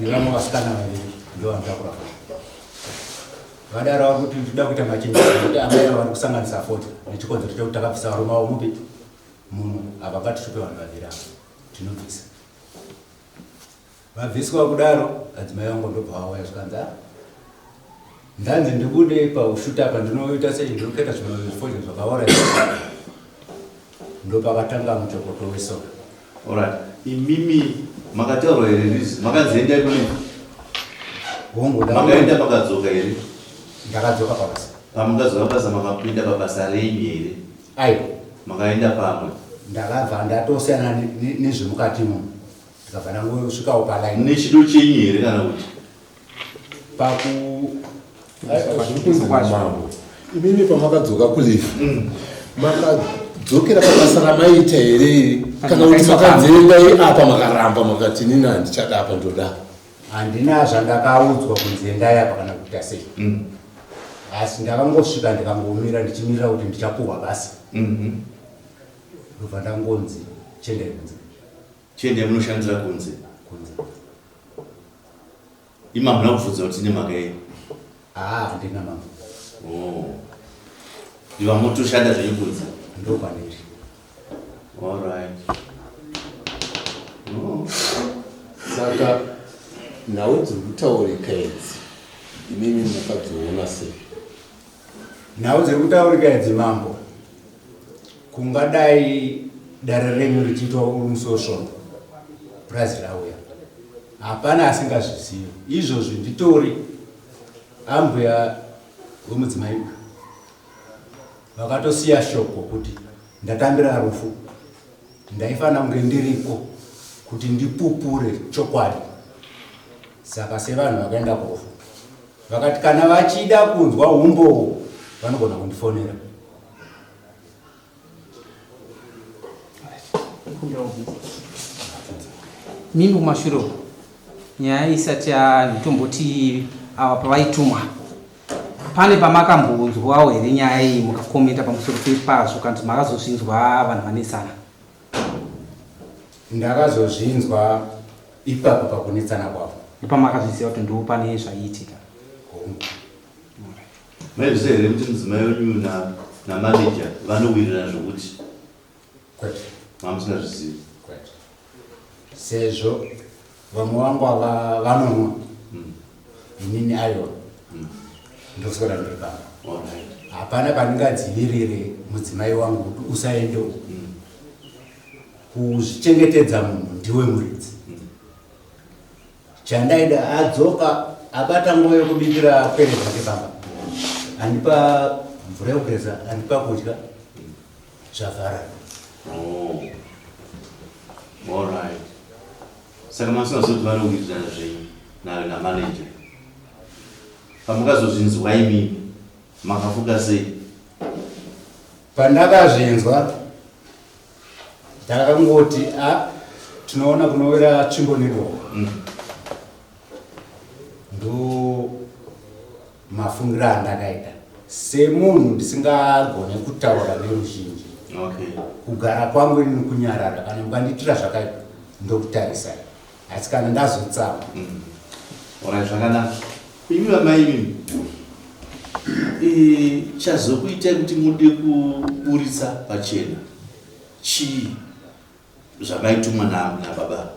[SPEAKER 12] nevamwe vasikana vaviri ndo vanotakura fodya. Vadaro vakuti tinoda kuita machanges nekuti amai ava vari kusanganisa fodya nechikonzero chekuti takabvisa varume avo mupi muno, havabatishupe vanhu vaviri ava, tinobvisa. Vabviswa kudaro, adzimai vangu ndobva vauya zvikanzi, "Ah, ndanzi ndibude paushuta apa, ndinoita sei? Ndinoketa zvifodya zvakaora." Ndopakatanga muchokoto wesoro.
[SPEAKER 4] Alright. Imimi makataurwa here rizi? Makanzi endai kune?
[SPEAKER 12] Hongu.
[SPEAKER 4] Makaenda makadzoka here?
[SPEAKER 12] Ndakadzoka pabasa.
[SPEAKER 4] Pamakadzoka pabasa makapinda pabasa renyu here?
[SPEAKER 12] Aiwa.
[SPEAKER 4] Makaenda pamwe.
[SPEAKER 12] Ndakabva ndatosiyana nezvemukatimo, ndikabva ndangosvikawo palaini.
[SPEAKER 4] Nechido chenyu here kana kuti?
[SPEAKER 12] Paku
[SPEAKER 7] Zviri kunzi namambo, imimi pamakadzoka kuleave makadzokera pabasa ramaita here, kana kuti makanzi endai apa makaramba makati nini handichada apa, ndoda?
[SPEAKER 12] Handina zvandakaudzwa kunzi endai apa kana kuita sei, asi ndakangosvika ndikangomira ndichimirira kuti ndichapuhwa basa. Ndobva ndangonzi chiendai kunze.
[SPEAKER 4] Chiendai munoshandira kunze.
[SPEAKER 12] Kunze.
[SPEAKER 4] Imi hamuna kubvunza kuti nemhaka yei?
[SPEAKER 12] Haa, handina mambo.
[SPEAKER 4] Oh. Ndiva motoshanda zvenyu kunze.
[SPEAKER 12] Ndokwaniri.
[SPEAKER 4] Alright. Oh.
[SPEAKER 7] Saka nhau dziri kutaurika idzi imimi makadziona sei?
[SPEAKER 12] Nhau dziri kutaurika idzi mambo. Kungadai dare renyu richiitwa uri musi wesvondo, purazi rauya, hapana asingazvizivi izvozvi. Nditori ambuya wemudzimai uyu vakatosiya shoko kuti ndatambira rufu, ndaifanira kunge ndiriko kuti ndipupure chokwadi. Saka sevanhu vakaenda kurufu vakati kana vachida kunzwa umbowo vanogona kundifonera.
[SPEAKER 8] Mimi kumashure uko nyaya isati yatomboti ava pavaitumwa pane pamakambonzwawo here nyaya iyi mukakomenta pamusoro pepazvo kana kuti makazozvinzwa vanhu vanetsana?
[SPEAKER 12] Ndakazozvinzwa ipapo pakunetsana kwavo.
[SPEAKER 8] Nepamakazviziva kuti ndo pane zvaiitika?
[SPEAKER 12] Hongu.
[SPEAKER 4] Maizviziva here kuti mudzimai wenyu namanager vanowirirana zvokuti?
[SPEAKER 12] Kwete.
[SPEAKER 4] Mamusingazvizivi?
[SPEAKER 12] Kwete. Sezvo vamwe vangu ava vanonwa, inini aiwa, ndoswera ndiri pano. Hapana pandingadzivirire mudzimai wangu kuti usaende uku. Kuzvichengetedza munhu ndiwe muridzi. Chandaida adzoka abata nguva yekubikira pwere dzake pamba, andipa mvura yekugeza, andipa kudya, zvavhara.
[SPEAKER 4] Oh. Alright. Saka masingazivi kuti vanowirirana zvenyu namanager. Pamukazozvinzwa imimi makafunga sei?
[SPEAKER 12] Pandakazvinzwa ndakangoti a tinoona kunowira tsvimbo neruoko. Ndo mafungiro andakaita semunhu ndisingagone kutaura neruzhinji. Kugara kwangu ini kunyarara, kana mukandiitira zvakaipa ndokutarisai, asi kana ndazotsama.
[SPEAKER 4] Alright, zvakanaka. Imi vamai imimi, chazokuitai kuti mude kuburitsa pachena chii zvamaitumwa nababa?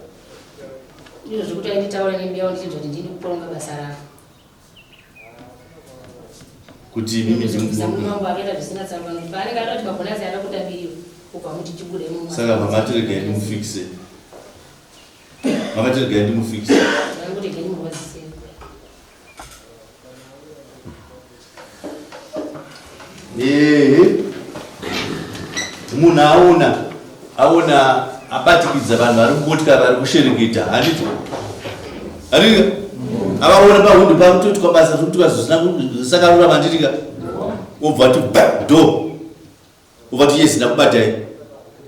[SPEAKER 9] Izvo zvekuti ainditaura nembiyawo ndichinzwa kuti ndini kukoronga basa ravo.
[SPEAKER 4] Kuti imimi
[SPEAKER 9] Ndikubvisa murume wangu akaita zvisina tsarukano kuti paanenge ada kuti mabhonasi ada kutambiriwa ubva muti chibude imomo.
[SPEAKER 4] Saka mamati regai ndimufikise. Makati regai ndimufikise.
[SPEAKER 9] Ndangoti regai ndimurwadzise.
[SPEAKER 4] Ehe. Munhu aona abatikidza vanhu vari mumotikari vari kushereketa, handiti? Handiti? Avaona pahundi pakutoitwa basa rekuti zvisakarurama, handiti ka? Obva ti ba do. Obva ti yes, ndakubatai.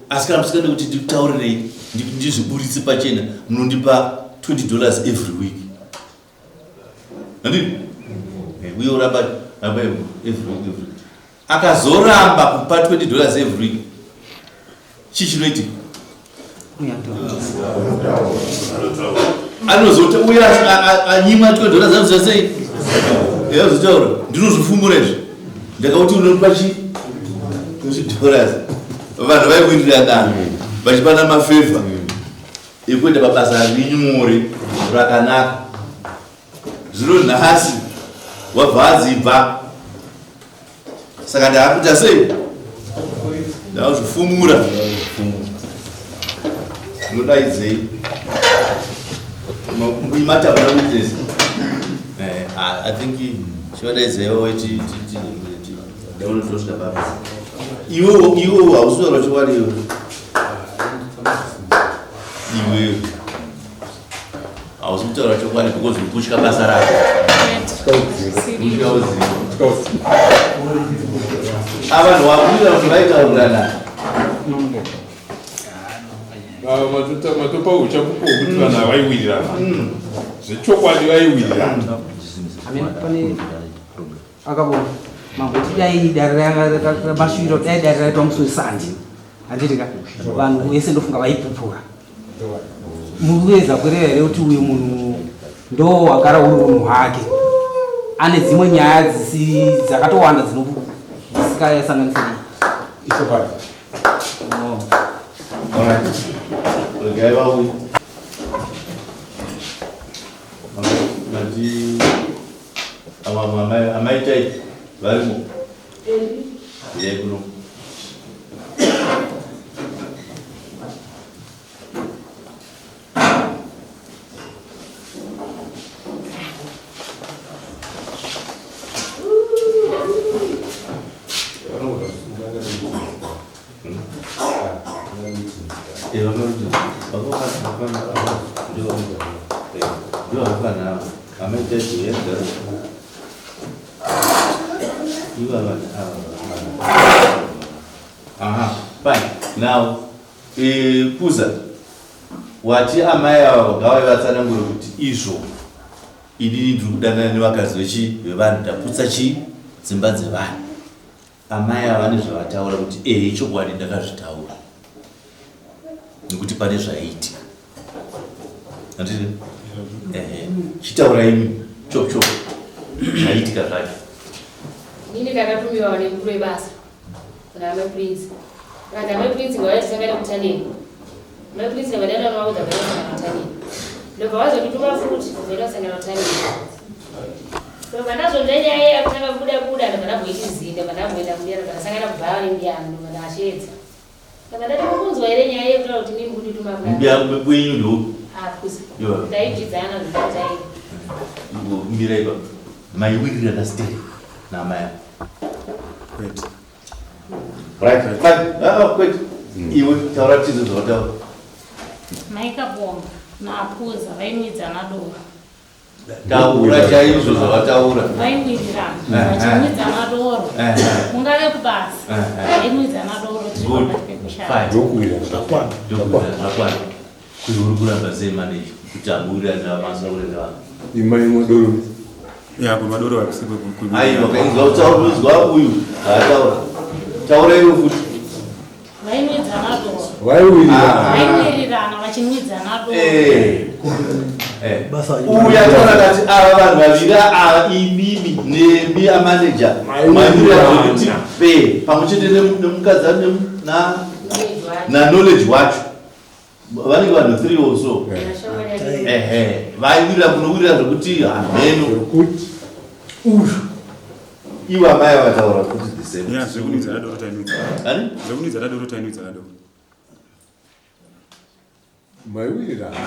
[SPEAKER 4] Asi kana musingade kuti ndikutaurirei, ndizviburitse pachena, munondipa $20 every week. Handiti? Uye uramba ramba every week, every week. Akazoramba kupa $20 every week. Chii chinoitika? Anozoti uye anyima $20 anoziva sei? Azotaura, ndinozvifumura izvi. Ndakauti unopa chi $20. Vanhu vaiwirirana vachipana mafevha ekuenda pabasa rinyore rakanaka. Zvino nhasi wabva adzibva, saka ndaakuita sei? Ndakuzvifumura. Ndodaidzei matabura witness? I think chivadaidzeiwo tosvika papa. Iwewo hausi kutaura chokwadi iwe. Iwewe hausi kutaura chokwadi because uri kutya basa rako. Kutya uziva. Ava vanhu vakuita kuti vaitaurirana.
[SPEAKER 13] Matopa uchapupu hwekuti vanhu havaiwirirana zvechokwadi, vaiwirirana.
[SPEAKER 8] Pane akavona mamboti dai dare ramasviro, dai dare raitwa musi weSande, handiti ka? Vanhu vese ndofunga vaipupura. Muri kuedza kureva here kuti uyu munhu ndo wagara uri unhu hwake, ane dzimwe nyaya dzisi dzakatowanda dzisikasanganisiri?
[SPEAKER 12] Ichokwadi.
[SPEAKER 8] Oh.
[SPEAKER 4] Alright. Regai vauye. Mati amai tai varimo. Uyai kuno. Ndovakafanana amaita zviyagaro iva vanhu ava. Aha, fine. Now, Puza, wati amai ava ngavai vatsanangure kuti izvo inini ndiri kudanana nevakadzi vechi vevanhu ndaputsa chi dzimba dzevanhu. Amai ava vane zvavataura kuti ehe ichokwadi ndakazvitaura nekuti pane zvaiitika. Handiti? Ehe, chitaura imi chop chop zvaiitika zvacho.
[SPEAKER 9] Inini ndakatumiwa nemukuru webasa kuna amai Prince. Vakati amai Prince ngavauye tisangane kutaneni. Amai Prince nevadana vavaudza vaisangana kutaneni. Ndobva vazondituma futi kubva ndasangana kutaneni. Ndobva ndazonzwa nyaya iya kutanga kubuda buda ndobva ndamboiti zii ndobva ndamboenda kumbiya ndobva ndasangana kubhawa nembiyangu ndobva ndasheedza. Ndobva ndati mukunzwa here nyaya yekutaura kuti mimi kundituma kuna
[SPEAKER 4] Mbiyangu kwenyu ndo.
[SPEAKER 9] Ah, kuzi.
[SPEAKER 4] Yo.
[SPEAKER 9] Taidyidzana zvekutai.
[SPEAKER 4] Mira ipapo. Maiwirirana stay naamai ava.
[SPEAKER 6] Kwete.
[SPEAKER 4] Right, fine. Ah, kwete. Iwe taura tizo zvawataura.
[SPEAKER 11] Maikabonga naPuza vaimwidzana doro.
[SPEAKER 4] Taura chaizvo zvawataura.
[SPEAKER 11] Vaiwirirana vachimwidzana doro. Kungave kubasa. Vaimwidzana doro tiri
[SPEAKER 4] Good.
[SPEAKER 11] pakati pekushanda.
[SPEAKER 4] Fine.
[SPEAKER 7] Ndokuwirirana.
[SPEAKER 4] Zvakwana. Ndokuwirirana zvakwana. Kuti uri kuramba sei manager kuti hamuwirirani navamasa uri nevanhu.
[SPEAKER 7] Ima imwe doro.
[SPEAKER 6] Ya, kunwa doro hakusi
[SPEAKER 4] Aiwa, kainzwa utaura uyu. Haataura. Taura iwe futi.
[SPEAKER 11] Vaimwidzana doro.
[SPEAKER 7] Vaiwirirana.
[SPEAKER 11] Vaiwirirana vachimwidzana doro.
[SPEAKER 4] Eh. Uyu ataura kati ava vanhu vaviri ava imimi nemi amaneja maiwirirana zvekuti pe pamwe chete nemukadzi na knowledge wacho vanenge vanhu three or so ehe vaiwirira munowirira zvekuti hameno
[SPEAKER 7] Zvekuti
[SPEAKER 4] uyu ivo amai vakataura futi the same
[SPEAKER 6] Ya, zvekunwidzana doro tainwidzana.
[SPEAKER 4] Ani?
[SPEAKER 6] Zvekunwidzana doro tainwidzana doro.
[SPEAKER 7] maiwirirana.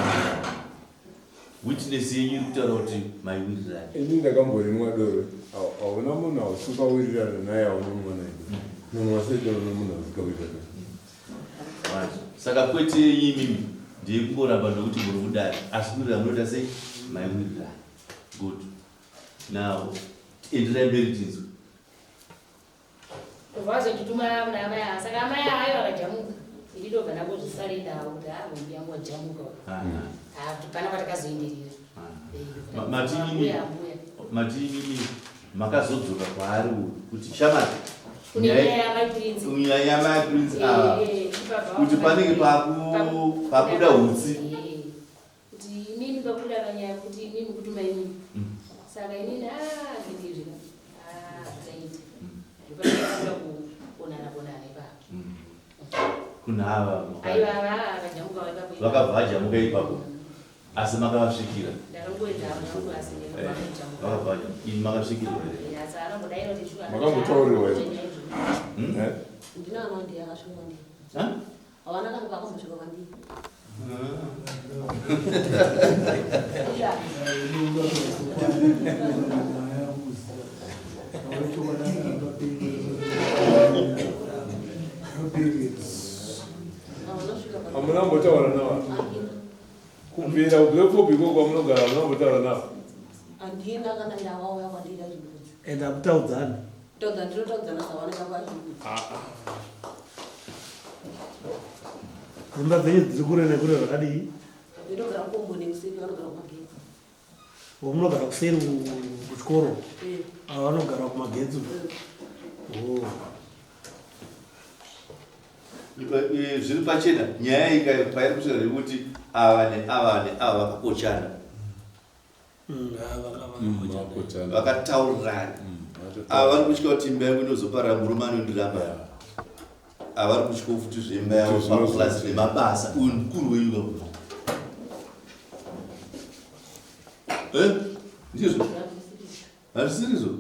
[SPEAKER 4] Witness yenyu iri kutaura kuti maiwirirana.
[SPEAKER 7] Ini ndakamborinwa doro. Hauna munhu ausingawirirana naye aunomwa naye. Nomwa sei doro nomunhu ausingawirirana naye.
[SPEAKER 4] Right. Saka kwete yenyu imimi ndeyekungoramba nokuti muri kudare asi kuwirirana munoita sei maiwirirana. Good. Now enderai mberi tinzwe.
[SPEAKER 9] Ndobva vazondituma kuna amai ava. Saka amai ava aiva vakajamuka. Ini ndobva ndangozvisarendawo kuti haa mumbi yangu wajamuka. Ah, kuti pana kwatakazoenderera.
[SPEAKER 4] Mati imimi
[SPEAKER 9] Mbuya mbuya.
[SPEAKER 4] mati imimi makazodzoka kwaari uyu kuti shamari
[SPEAKER 9] Kune nyaya yamai Prince.
[SPEAKER 4] nyaya yamai Prince
[SPEAKER 9] Eh,
[SPEAKER 4] ava
[SPEAKER 9] eh, ipapa
[SPEAKER 4] kuti panenge pakuda hutsi.
[SPEAKER 9] Eh, kuti inini pakuda panyaya kuti inini kutuma inini. Saka inini ah ndizvi. Ah zvaita. Ndopakaita kuonana kuonana ipapo.
[SPEAKER 4] Kuna ava
[SPEAKER 9] Aiwa ava vakajamuka ipapo.
[SPEAKER 4] vakabva vajamuka ipapo asi makavasvikira.
[SPEAKER 9] Ndakangoenda hangu asi ndakabva
[SPEAKER 4] Vakabva vajamuka. Imi makasvikirwa here?
[SPEAKER 9] Asi anombodaira kuti shuwa.
[SPEAKER 7] Makambotaurirwa here? Eh?
[SPEAKER 14] Ndina anondi akasvika kwandiri.
[SPEAKER 4] Ha?
[SPEAKER 14] Havana kana paakambosvika kwandiri.
[SPEAKER 7] Hamuna kumbotaura navo. Kubvira kubva ikoko kwamunogara hamuna kumbotaura navo.
[SPEAKER 14] Handina kana ndawauya kwandiri achibvunza.
[SPEAKER 3] Ende hamutaudzani.
[SPEAKER 14] Taudza ndinotaudzana savanenge vachibvunza.
[SPEAKER 3] Dzimba dzenyu dziri kure nekure zvakadii?
[SPEAKER 14] Ndinogara kukomboni kuseri vanogara kumagetsi.
[SPEAKER 3] Vomunogara kuseri kuchikoro.
[SPEAKER 14] Eh.
[SPEAKER 3] Ava vanogara kumagetsi. Oh.
[SPEAKER 4] Zviri pachena nyaya iyi pairi kusvika ndekuti ava neava neava vakakochana. Vakataurirana. Ava vari kutya kuti imba yangu inozoparara murume anondiramba. Ava vari kutya futi zvemba yavo paplus nemabasa. Uyu mukuru wenyu vakuru. Eh? Ndizvo? Hazvisirizvo?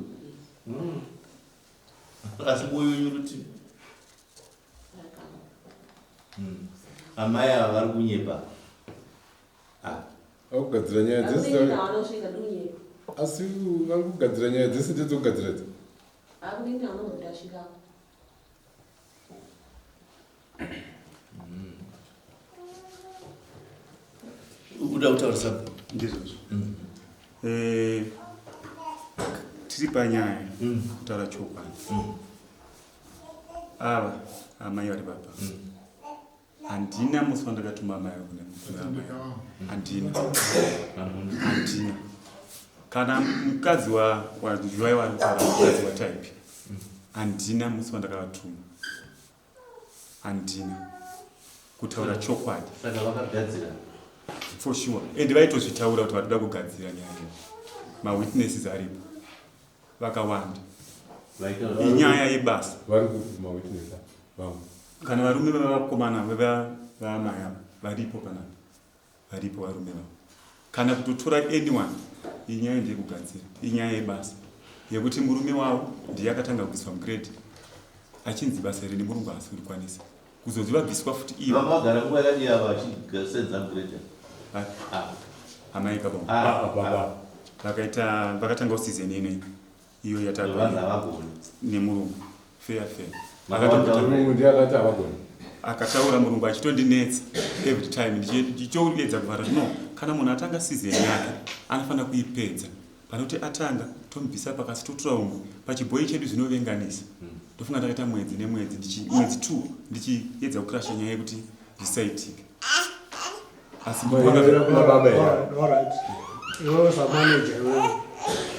[SPEAKER 4] Asi mwoyo wenyu ruti. Amai ava vari kunyepa.
[SPEAKER 7] Vari kugadzira nyaya dzese.
[SPEAKER 14] Hakuna anosvika ndinonyepa.
[SPEAKER 7] Asi vari kugadzira nyaya dzese ndedzokugadzira idzi.
[SPEAKER 14] Hakuna anomboti asvikako.
[SPEAKER 4] Uri kuda kutaura something?
[SPEAKER 6] Ndizvozvo. Eh, tiri panyaya kutaura chokwadi. Ava amai vari papa. Handina musi wandakatuma amai ava kune amai. Handina. Handina. Kana mukadzi wa wajuwai wari kutaura mukadzi wa type. Handina musi wandakavatuma. Handina. Kutaura chokwadi.
[SPEAKER 4] Saka vakagadzira.
[SPEAKER 6] For sure. And vaitozvitaura kuti vatoda kugadzira nyaya iyi. Mawitnesses aripo. Vakawanda. Inyaya yebasa.
[SPEAKER 7] Vari kupi mawitness vamwe?
[SPEAKER 6] Kana varume vevakomana vevaamai ava varipo panapa. Varipo varume vavo. Kana kutotora anyone, inyaya ndeyekugadzira. Inyaya yebasa. Yekuti murume wavo ndiye akatanga kuiswa mugrade achinzi basa iri nemurungu haasi kurikwanisa. Kuzonzi vabviswa futi ivo.
[SPEAKER 4] Vanga vagara nguva yakadii ava vachisenza mugrade?
[SPEAKER 6] Amai kababa.
[SPEAKER 4] Ah, baba.
[SPEAKER 6] Vakaita vakatanga season ino iyo
[SPEAKER 4] Vanhu havagoni.
[SPEAKER 6] nemurungu. Fair fair.
[SPEAKER 7] Murungu ndiye akati havagoni.
[SPEAKER 6] Akataura murungu achitondinetsa every time ndichitoedza kuvhara no kana munhu atanga season yake anofanira kuipedza pane kuti atanga tomubvisa pakasi totora umwe pachibhoyi chedu zvinovenganisa. Ndofunga ndakaita mwedzi nemwedzi mwedzi 2 ndichiedza kukrasha nyaya yekuti zvisaitike. Asi
[SPEAKER 7] Baba here?
[SPEAKER 3] Alright. Iwewe samanager iwewe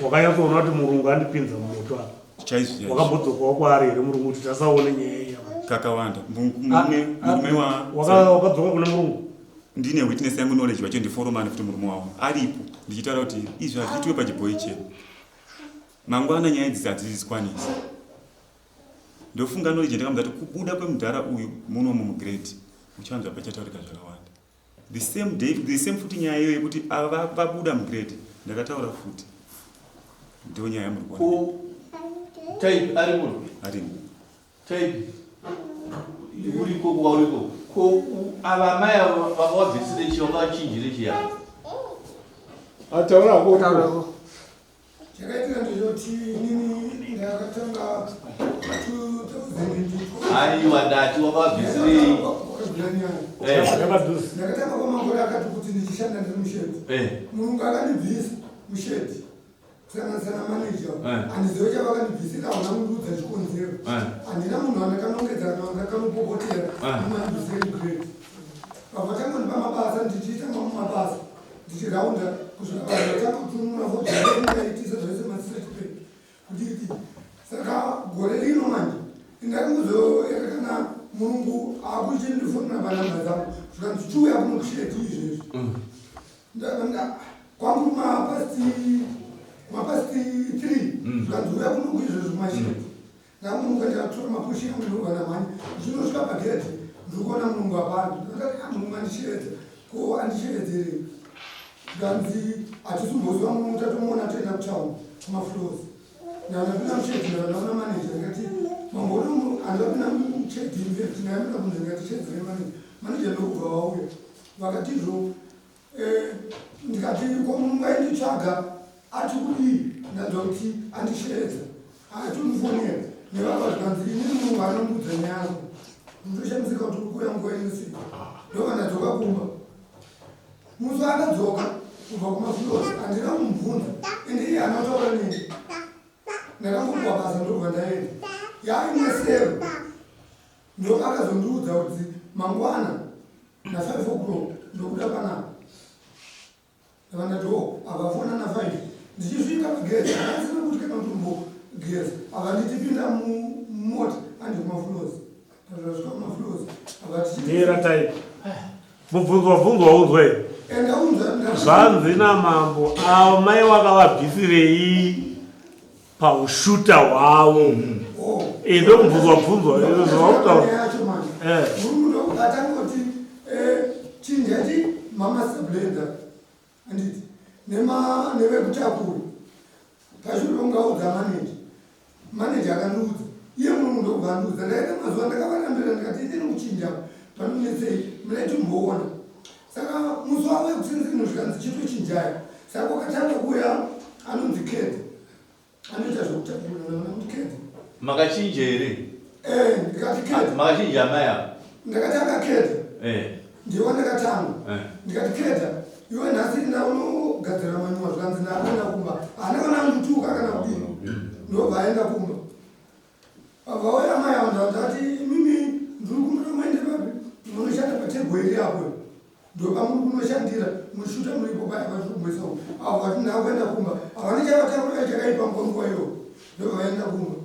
[SPEAKER 3] wakanyatsoona kuti murungu andipinza mumoto apa.
[SPEAKER 6] Chaizvo chaizvo.
[SPEAKER 3] Wakambodzokawo kwaari here murungu kuti tasaone nyaya iyi apa?
[SPEAKER 6] Kakawanda. Murume wa
[SPEAKER 3] Wakadzoka kune murungu?
[SPEAKER 6] Ndine witness yangu Knowledge wacho ndiforomani futi murume wavo aripo ndichitaura kuti izvi hazviitwe pachibhoyi chedu. Mangwana nyaya idzi hadzizikwanisi. Ndofunga Knowledge ndakamuudza kuti kubuda kwemudhara uyu munomu mugrade uchanzwa pachataurika zvakawanda. The same day, the same futi nyaya iyoyo yekuti ava vabuda mugrade ndakataura futi. Ndiyo nyaya yamuri kuona.
[SPEAKER 4] Ko type ari muno?
[SPEAKER 6] Arimo.
[SPEAKER 4] Type uriko kwa uriko. Ko ava mai ava vakavabvisire chi vakavachinjire chi apa?
[SPEAKER 7] Ataura hako.
[SPEAKER 15] Chakaitika ndechoti inini ndakatanga 2002.
[SPEAKER 4] Aiwa ndati wakavabvisirei.
[SPEAKER 15] Ndakatanga kwamakore akati kuti ndichishanda ndiri mushedi. Murungu akandibvisa mushedi kusanganisa namaneja. Handizive chavakandibvisira, havana kundiudza chikonzero. Handina munhu andakanongedza kana andakanopopotera imandibvisire mugrade. Pavatanga kundipa mabasa ndichiita mamwe mabasa ndichiraunda kusvika vanhu vatanga kutununura vojaitisa zvese masisetipei kudiki. Saka gore rino manje ndakangozoerekana murungu akuchindifonera panhamba dzangu zvikanzi chiuya kuno kushedi izvezvi. Kwangu mapasti 3 zvikanzi uya kuno kuizvezvi kumashedi. Ndamuka ndikatora mapushi angu ndobva ndamhanya. Ndichinosvika pagedhi ndiri kuona murungu hapana. Ndakati ah murungu andishevedza. Ko andishevedzerei? Zvikanzi hatisimbozwa murungu tatomuona toenda kutown kumafloors. Ndakapinda mushedi ndaona manager ndikati mamboona handapinda mushedi in fact ndayamira kunze ndikati shedzere manager. Manager ndokubva vauya. Vakati izvo ndikati ko murungu ainditsvaga ati kudii? Ndanzwa kuti andishevedza. Atondifonera nevava zvikanzi inini murungu anondiudza nyaya yako. Ndinotoshamisika kuti uri kuuya nguva ino sei. Ndobva ndadzoka kumba. Musi waakadzoka kubva kumafloors handina kumubvunza ende iye haana kutaura neni. Ndakangopiwa basa ndobva ndaenda. Yaimwe sero ndopaakazondiudza kuti mangwana na 5 o'clock ndokuda panapa. Ndabva ndati oh avafona na 5 ndichisvika pagedhi handisina kuti kana kutombogeza avanditi pinda mumota andi kumafloors. Ndasvika kumafloors avati
[SPEAKER 3] Mira type. Mubvunzo wabvunzwa unzwe.
[SPEAKER 15] Enda unzwa.
[SPEAKER 3] Zvanzi namambo avo mai wakavabvisirei paushuta hwavo. Ndo mubvunzo wabvunzwa izvo zvawakutaura.
[SPEAKER 15] Yacho manje. Murungu ndokubva atangoti chinjati mamaster blender handiti nevekutakura pashure ungaudza manager. Manager akandiudza iye murungu ndokubva andiudza. Ndaita mazuva ndakavarambira ndikati indini kuchinja panonetsei munaitimboona. Saka musi wavo wekusensekino zvikanzi chitochinjai. Saka kwakatanga kuuya anonzi Ked anoita zvekutakura naona kuti Ked.
[SPEAKER 4] Makachinja here?
[SPEAKER 15] Ndikati Ked.
[SPEAKER 4] Makachinja amai ava?
[SPEAKER 15] Ndakatanga Ked. Ndiwo ndakatanga. Ndikati Keda. Iwe nhasi enda unogadzira manyuwa zvikanzi ndakuenda kumba. Haana kana kundituka kana kudii. Ndobva aenda kumba. Vabva vauya mai avo ndati imimi ndiri kumbira muende papi munoshanda patebho iri apo. Ndopamuri kunoshandira mushuta muripo paya patiri kumboisa uko. Avo vati ndakuenda kumba. Havana chavataura chakaipa nguva iyoyo. Ndobva vaenda kumba.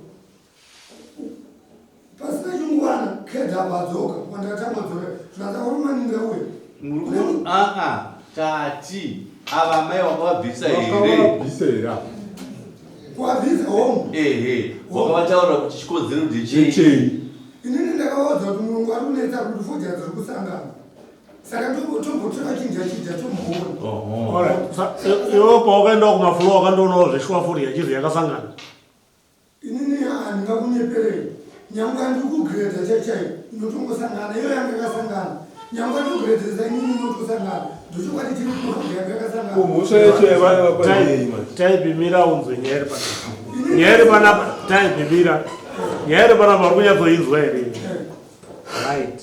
[SPEAKER 15] Pasina chinguvana Kedha abva adzoka kwandakatanga kudzokera zvikanzi arumaninga uye.
[SPEAKER 4] Muri aa tati ava amai wakavabvisa here?
[SPEAKER 13] Wakavabvisa here apa?
[SPEAKER 15] Kuvabvisa hongu.
[SPEAKER 4] Ehe, wakavataurira kuti chikonzero ndechei?
[SPEAKER 13] Ndechei?
[SPEAKER 15] Inini ndakavaudza kuti murungu ari kunetsa kuti fodya dziri kusangana. Saka tombotora chinja chinja tomboona.
[SPEAKER 3] Alright, iwe pawakaendawo kumafloor wakandoonawo zveshuwa fodya chizvo yakasangana.
[SPEAKER 15] Inini handingakunyeperei nyangwe andiri kugreda chai chai inotongosangana iyo yanga yakasangana nyangwe andiri kugredesa inini inotosangana ndochokwadi chiri kunofunga yanga yakasangana.
[SPEAKER 13] Ko mhosva yacho yavaiva pandei manje?
[SPEAKER 3] Taibimira unzwe nyaya iri panapa. Nyaya iri panapa taibimira. Nyaya iri panapa uri kunyatsoinzwa here? Right.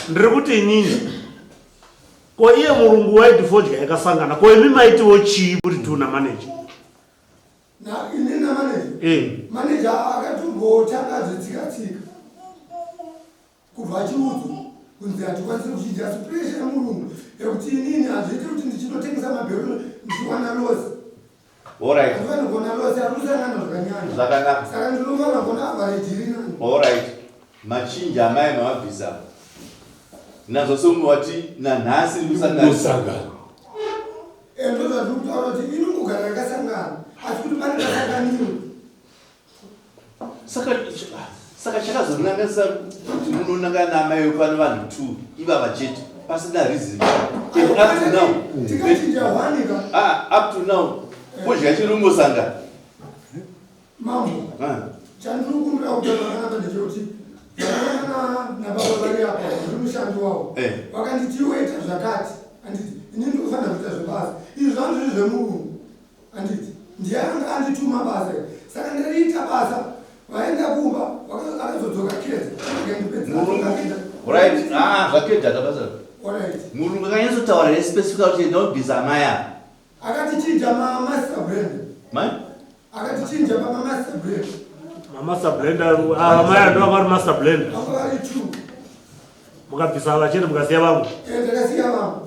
[SPEAKER 3] Ndiri kuti inini ko iye murungu waiti fodya yakasangana ko imi maitiwo chii muri two namanager?
[SPEAKER 15] Na ini na manager.
[SPEAKER 3] Eh.
[SPEAKER 15] Manager akatombotanga zvetsika tsika. Kubva achiudzwa kunzi hatikwanisi kuchinja asi pressure yemurungu yekuti inini hazviite kuti ndichinotengesa mabhero ndichiwana loss.
[SPEAKER 4] Alright.
[SPEAKER 15] Handifaniri kuona loss ari kusangana zvakanyanya.
[SPEAKER 4] Zvakanaka.
[SPEAKER 15] Saka ndinofanira kuona average iri nani.
[SPEAKER 4] Alright. Machinja amai mavabvisa. Nazvo semunhu wati nanhasi ndiri kusangana.
[SPEAKER 15] Eh, ndozvandiri kutaura kuti inongogara yakasangana asi kuti pane kasanganiro.
[SPEAKER 4] Saka saka chakazonangisa kuti munonangana naamai vepano vanhu two ivava chete pasina reason. And up to now.
[SPEAKER 15] Tikachinja hwani ka.
[SPEAKER 4] Ah, up to now. Fodya chiri kungosangana.
[SPEAKER 15] Mambo,
[SPEAKER 4] Ah.
[SPEAKER 15] chandiri kumbira kutaura panapa ndechekuti zvakana nababa vari apa ndiri mushandi wavo
[SPEAKER 4] Eh.
[SPEAKER 15] vakanditi iwe ita zvakati handiti ini ndiri kufanira kuita zvebasa izvi zvangu zviri zvemurungu handiti ndiye anga andituma basa iri saka ndiriita basa vaenda kumba akazodzoka kedza akandipedzera
[SPEAKER 4] Murungu. Right. Ah, zvakedha kabasa.
[SPEAKER 15] Alright.
[SPEAKER 4] Murungu akanyatsotaura here specific kuti enda ubvisa amai ava.
[SPEAKER 15] Akatichinja mamaster brand.
[SPEAKER 4] Mai?
[SPEAKER 15] Akatichinja pamamaster brand.
[SPEAKER 3] Mamaster blender, ah, amai ando vanga vari master blender.
[SPEAKER 15] Vanga vari two.
[SPEAKER 3] Mukabvisa ava chete mukasiya vamwe.
[SPEAKER 15] Eh, ndakasiya vamwe.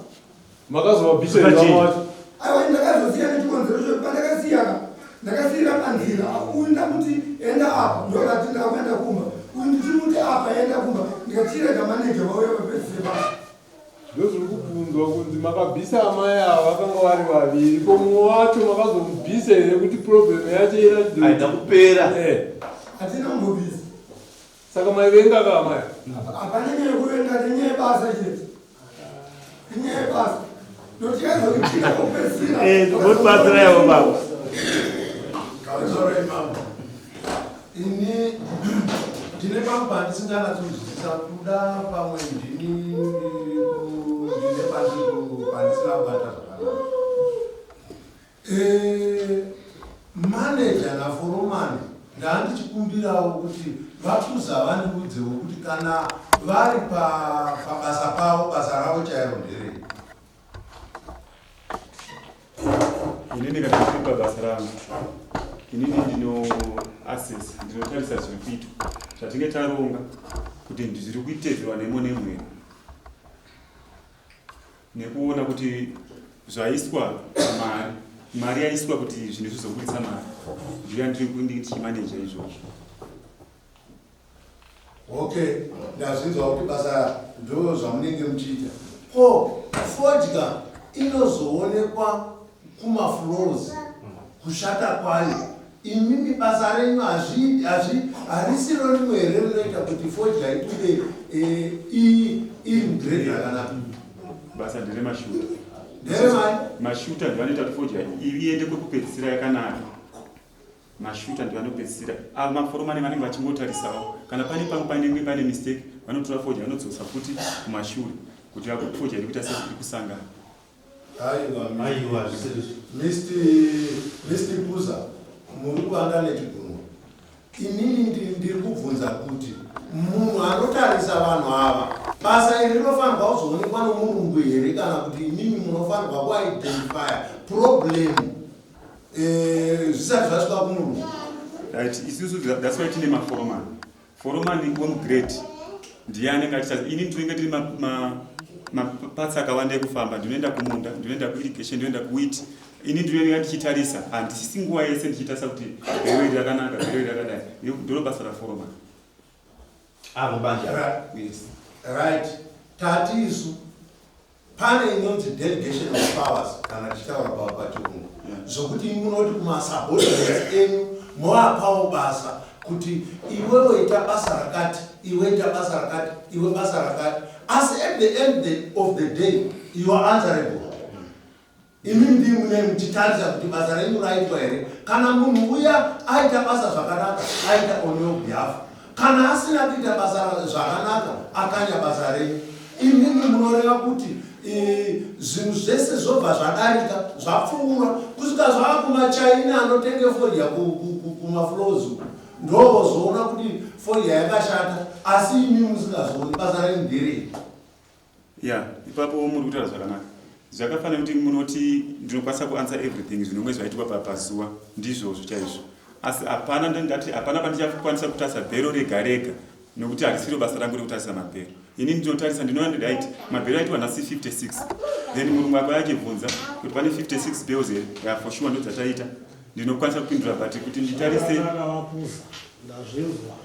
[SPEAKER 13] Makazovabvisa here vamwe vacho?
[SPEAKER 15] Aiwa, ndakazosiya nechikonzero chekuti pandakasiya ka ndakasiyira panzira. Uyu ndamuti enda apa, ndokati ndakuenda kumba. Uyu ndichimuti apa enda kumba, ndikachirega manager vauya vapedzise basa.
[SPEAKER 13] Ndozviri kubvunzwa kunzi makabvisa amai ava vakanga vari vaviri ko mumwe wacho makazomubvisa here kuti problem yacho iratidze
[SPEAKER 4] Haina kupera.
[SPEAKER 13] Eh.
[SPEAKER 15] Hatina kumbobvisa.
[SPEAKER 13] Saka maivenga ka amai?
[SPEAKER 15] Hapana nyaya yekuvenga, nenyaya yebasa chete. Inyaya yebasa. Nokuti yazoitika kupedzisira.
[SPEAKER 3] Eh, motibatsiraiwo baba.
[SPEAKER 5] Taurei mambo. Ini ndine pamwe pandisinganyatsonzwisisa kuda pamwe ndini ndine pandisina kubata zvakanaka. Eh, manager naforomani ndandichikumbirawo kuti vakuza vandiudzewo kuti kana vari pabasa pavo basa ravo chairo nderei.
[SPEAKER 6] Inini kana ndiri pabasa rangu, inini ndino assess, ndinotarisa zviri kuitwa zvatinge taronga kuti zviri kuitedzerwa nemo nemo here, nekuona kuti zvaiswa mari, mari yaiswa kuti zvinhu zvizoburitsa mari, ndiyo yandiri ndichimaneja izvozvo.
[SPEAKER 5] Okay, ndazvinzwa kuti basa ndo zvamunenge muchiita. Ko fodya inozoonekwa kumafloors kushata kwayo. Imimi basa renyu harisiro rimwe here rinoita kuti fodya ibude iri mugrade rakanaka?
[SPEAKER 6] Basa nderemashuta.
[SPEAKER 5] Nderemai?
[SPEAKER 6] Mashuta ndiwo anoita kuti fodya iende kwekupedzisira yakanaka. Mashuta ndiwo anopedzisira. Ava maforomani vanenge vachingotarisawo kana pane pamwe panenge pane mistake vanotora fodya vanodzosa futi kumashure kuti fodya iri kuita sei iri kusangana.
[SPEAKER 5] Aiwa,
[SPEAKER 4] Aiwa, zvisiri izvo.
[SPEAKER 5] Mr. Puza, muri kuvanda nechigunwe. Inini ndiri kubvunza kuti Munhu anotarisa vanhu ava, basa iri rinofanirwa kuzoonekwa nomurungu here kana kuti imimi munofanirwa kuidentifya problem eh, zvisati zvasvika kumurungu?
[SPEAKER 6] Right, isusu that's why tine maforomani. Foromani wemugrade ndiye anenge achiita. Ini ndinenge tiri mapatsi akawanda ekufamba, ndinoenda kumunda, ndinoenda kuirrigation, ndinoenda kuwheat. Ini ndinoenda ndichitarisa, handisisi nguva yese ndichitarisa kuti bhero iri rakanaka, bhero iri rakadai. Ndiro basa raforomani.
[SPEAKER 4] Avo banja.
[SPEAKER 6] Yes.
[SPEAKER 5] Right, tati isu pane inonzi delegation of powers kana tichitaura pachirungu, zvokuti munoti kumasubordinates enyu movapawo basa kuti iwewe ita basa rakati, iwe ita basa rakati, iwe basa rakati, asi at the end of the day you are answerable. Imi ndimune muchitarisa kuti basa renyu raitwa here. Kana munhu uya aita basa zvakanaka, aita on your behalf. Kana asina kuita basa zvakanaka, akanya basa renyu. Imimi munoreva kuti zvinhu zvese zvobva zvadarika, zvapfuura, kusvika zvava kumaChina anotenge fodya kumafloors uku, ndovozoona kuti fodya yakashata, asi imi musingazooni. Basa renyu nderei?
[SPEAKER 6] Ya, ipapo muri kutaura zvakanaka. Zvakafanira kuti munoti ndinokwanisa kuanswer everything zvinonge zvaitwa pazuva, ndizvozvo chaizvo, asi hapana, ndati hapana pandichakwanisa kutarisa bhero rega rega, nokuti harisiro basa rangu rekutarisa mabhero. Ini ndinotarisa, ndinoona right, mabhero aitwa nhasi 56, then murungu akauya achibvunza kuti pane 56 bales here, ya, for sure ndo dzataita, ndinokwanisa kupindura, but kuti nditarise
[SPEAKER 3] Zvakanaka, vaPuza, ndazvinzwa.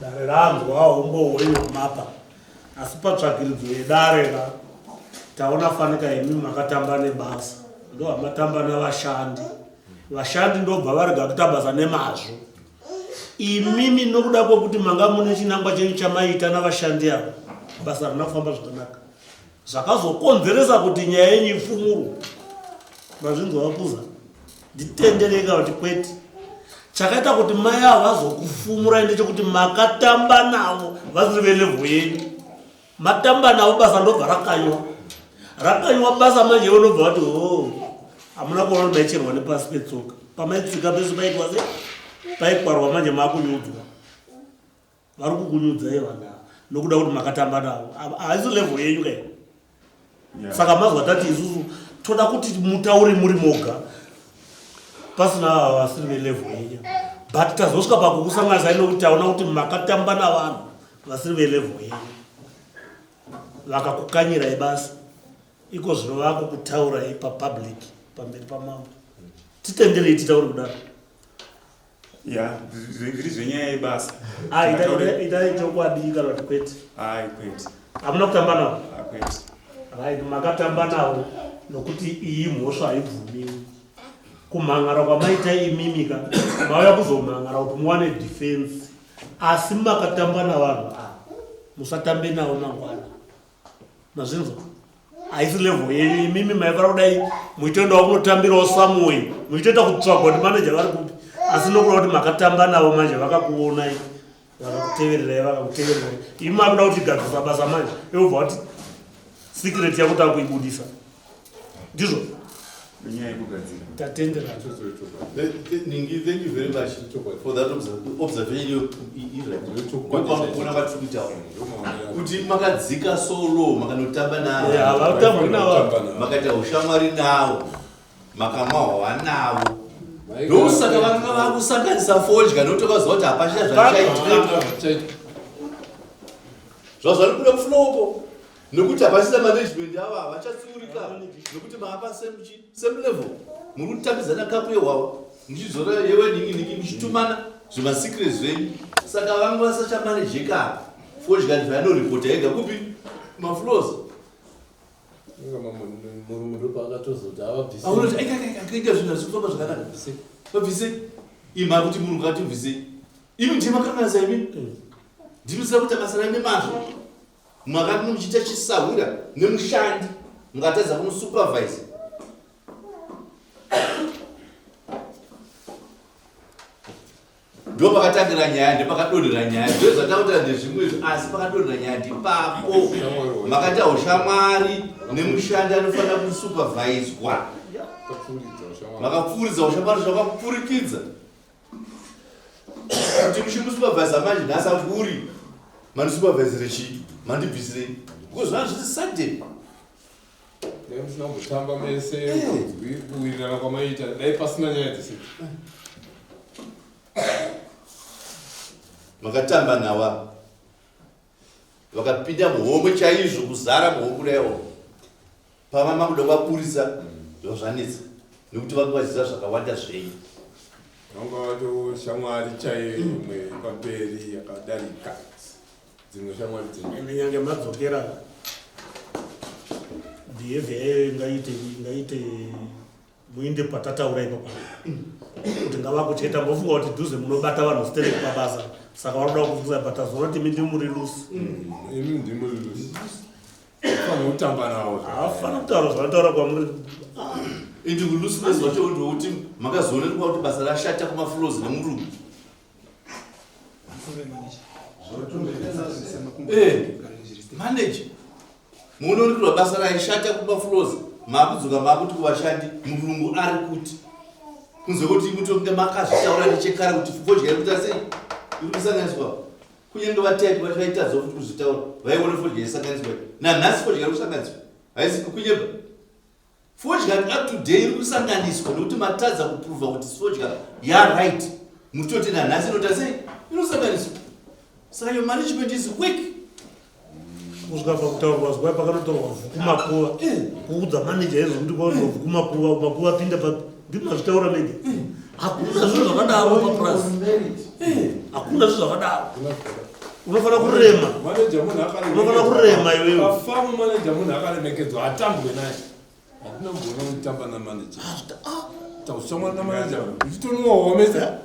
[SPEAKER 3] Dare ranzwa humbo hwenyu hwamapa, asi patsvakiridzo yedare ra taona fanika imi makatamba nebasa, ndo hamatamba navashandi. Vashandi ndobva varega kuita basa nemazvo. Imimi nokuda kwekuti manga mune chinangwa chenyu chamaita navashandi ava, basa rina kufamba zvakanaka, zvakazokonzeresa kuti nyaya yenyu ifumurwe. Mazvinzwa, vaPuza? Nditendereka kuti kwete. Chakaita kuti mai avo vazokufumurai ndechekuti makatamba navo vasiri velevel yenyu. Matamba navo, basa ndobva rakanywa, rakanywa basa. Manje iwe ndobva vati ho, hamuna kuona kuti maicherwa nepasi petsoka, pamaitsika pese paitwa se paikwarwa. Manje maakunyudzwa, vari kukunyudzai vanhu ava nokuda kuti makatamba navo, haisi level yenyu kai. Saka mazwa tati isusu toda kuti mutaure muri moga pasina ava vasiri velevel yenyu, but tazosvika pakukusanganisai nokuti taona kuti makatamba navanhu vasiri velevel yenyu, vakakukanyirai basa. Iko zvino vakukutaurai papublic pamberi pamambo. Titenderei titaure kudaro.
[SPEAKER 6] Ya, zviri zvenyaya yebasa.
[SPEAKER 3] Ah, itai chokwadi kana kuti kwete?
[SPEAKER 6] Ai, kwete.
[SPEAKER 3] Hamuna kutamba navo?
[SPEAKER 6] Ah, kwete.
[SPEAKER 3] Right, makatamba navo, nokuti iyi mhosva haibvumiwi. Kumhan'ara kwamaita imimika, mauya kuzomhan'ara kuti muwane defense, asi makatamba navanhu ava. Musatambe navo mangwana, mazvinzwa? Haisi level yenyu. Imimi maifara kudai muchitoendawo kunotambirawo somewhere, muchitoita kutsvagwa kuti manager vari kupi, asi nokuda kuti makatamba navo, manje vakakuonai, vakakutevererai, vakakutevererai. Imi makuda kuti gadzisa basa, manje iobva kuti secret yako takuibudisa, ndizvo?
[SPEAKER 6] Nenyaya yekugadzira.
[SPEAKER 3] Tatenderana.
[SPEAKER 4] Ningi, thank you very much for that observation. Irakuona kwatiri kuitawo kuti makadzika solo, makanotamba
[SPEAKER 3] Yeah, havatambwi navo.
[SPEAKER 4] Makaita ushamwari navo, makamwa hwa navo, ndosaka vanga vakusanganisa fodya, nokuti vakaziva kuti hapachina zvachichaitika, zvazvari kuda kufloko, nekuti hapachina management avo, havachatsiurika, nekuti maapa same level, muri kutambidzana kapu yehwahwa, muchizora yewe ningi ningi, muchitumana zvemasecrets zvenyu. Saka vanga vasachamanejeka. Fodya ndivainoripota yega kupi? Mafloors.
[SPEAKER 7] Murungu ndopaakatozoti avabvise.
[SPEAKER 4] Aunoti aikaita zvinhu hazvi kufamba zvakanaka, vabvise. Ima kuti munhu ngatibvise, imi ndiye makanganisa, imi ndimisira kuita basa renyu nemazvo. Makati muchiita chisahwira nemushandi, mungatadza kumusupervise. Ndo pakatangira nyaya, ndopakadonhera nyaya. Ndo zvatakuta ndezvimwe izvo, asi pakadonhera nyaya ndipapo makaita ushamwari nemushandi anofanira kusuperviswa. Makapfuuridza ushamwari zvakapfurikidza kuti muchimusupervisa. Manje nhasi akuti uri Mandisupervisire chii? Mandibvisirei? Because zvanga zviri sudden.
[SPEAKER 13] Dai musina kumbotamba mese kuwirirana kwamaita dai pasina nyaya dzese.
[SPEAKER 4] Makatamba nawa vakapinda muhomwe chaizvo kuzara muhomwe kudaiwo pava makuda kuvaburitsa zvava zvanetsa nekuti vanga vaziva zvakawanda zvenyu.
[SPEAKER 13] Vanga vato shamwari chaiyo imwe pamberi yakadarika dzimwe shamwari dzenyu.
[SPEAKER 3] Ende nyange madzokera behavior yayo ingaite ingaite muinde patataura ipapo kuti ngavakucheta mbofunga kuti dhuze munobata vanhu sterek pabasa saka vanoda kufunga but tazoona kuti imi ndimuri lusi
[SPEAKER 13] imi ndimuri lusi fanira kutamba nawo
[SPEAKER 3] hafana kutaura zvavataura kwamuri
[SPEAKER 4] indi kulusiness wacho ndewekuti makazoonekwa kuti basa rashata kumafloors nemurungu Eh, manager munoonekwa basa raishata kumafloors maakudzoka maakuti kuvashandi murungu ari kuti kunze kuti mutonge makazvitaura nechekare kuti fodya iri kuita sei iri kusanganiswa kunyange vataipi vacho vaitadzawo futi kuzvitaura vaiona fodya isanganiswa nanhasi fodya iri kusanganiswa haisi kunyeba fodya up to day iri kusanganiswa nekuti matadza kuprova kuti fodya yaright mutoti nanhasi inoita sei inosanganiswa saka your management is weak
[SPEAKER 3] kusvika pakutaurwa zuva pakanotorwa vhu kumakuva kuudza maneja izvo kuti kwatorwa vhu kumakuva makuva pinda papi ndimazvitaura mega hakuna zvinhu zvakadaro papurasi hakuna zvinhu zvakadaro unofanira kurema
[SPEAKER 13] Manager munhu akaremekedza.
[SPEAKER 3] Unofanira kurema iwewe.
[SPEAKER 13] Pafamu manager munhu akaremekedzwa hatambwe naye. Handina kumboona uchitamba namanager. Taushamwari namanager uchitonwa womesa.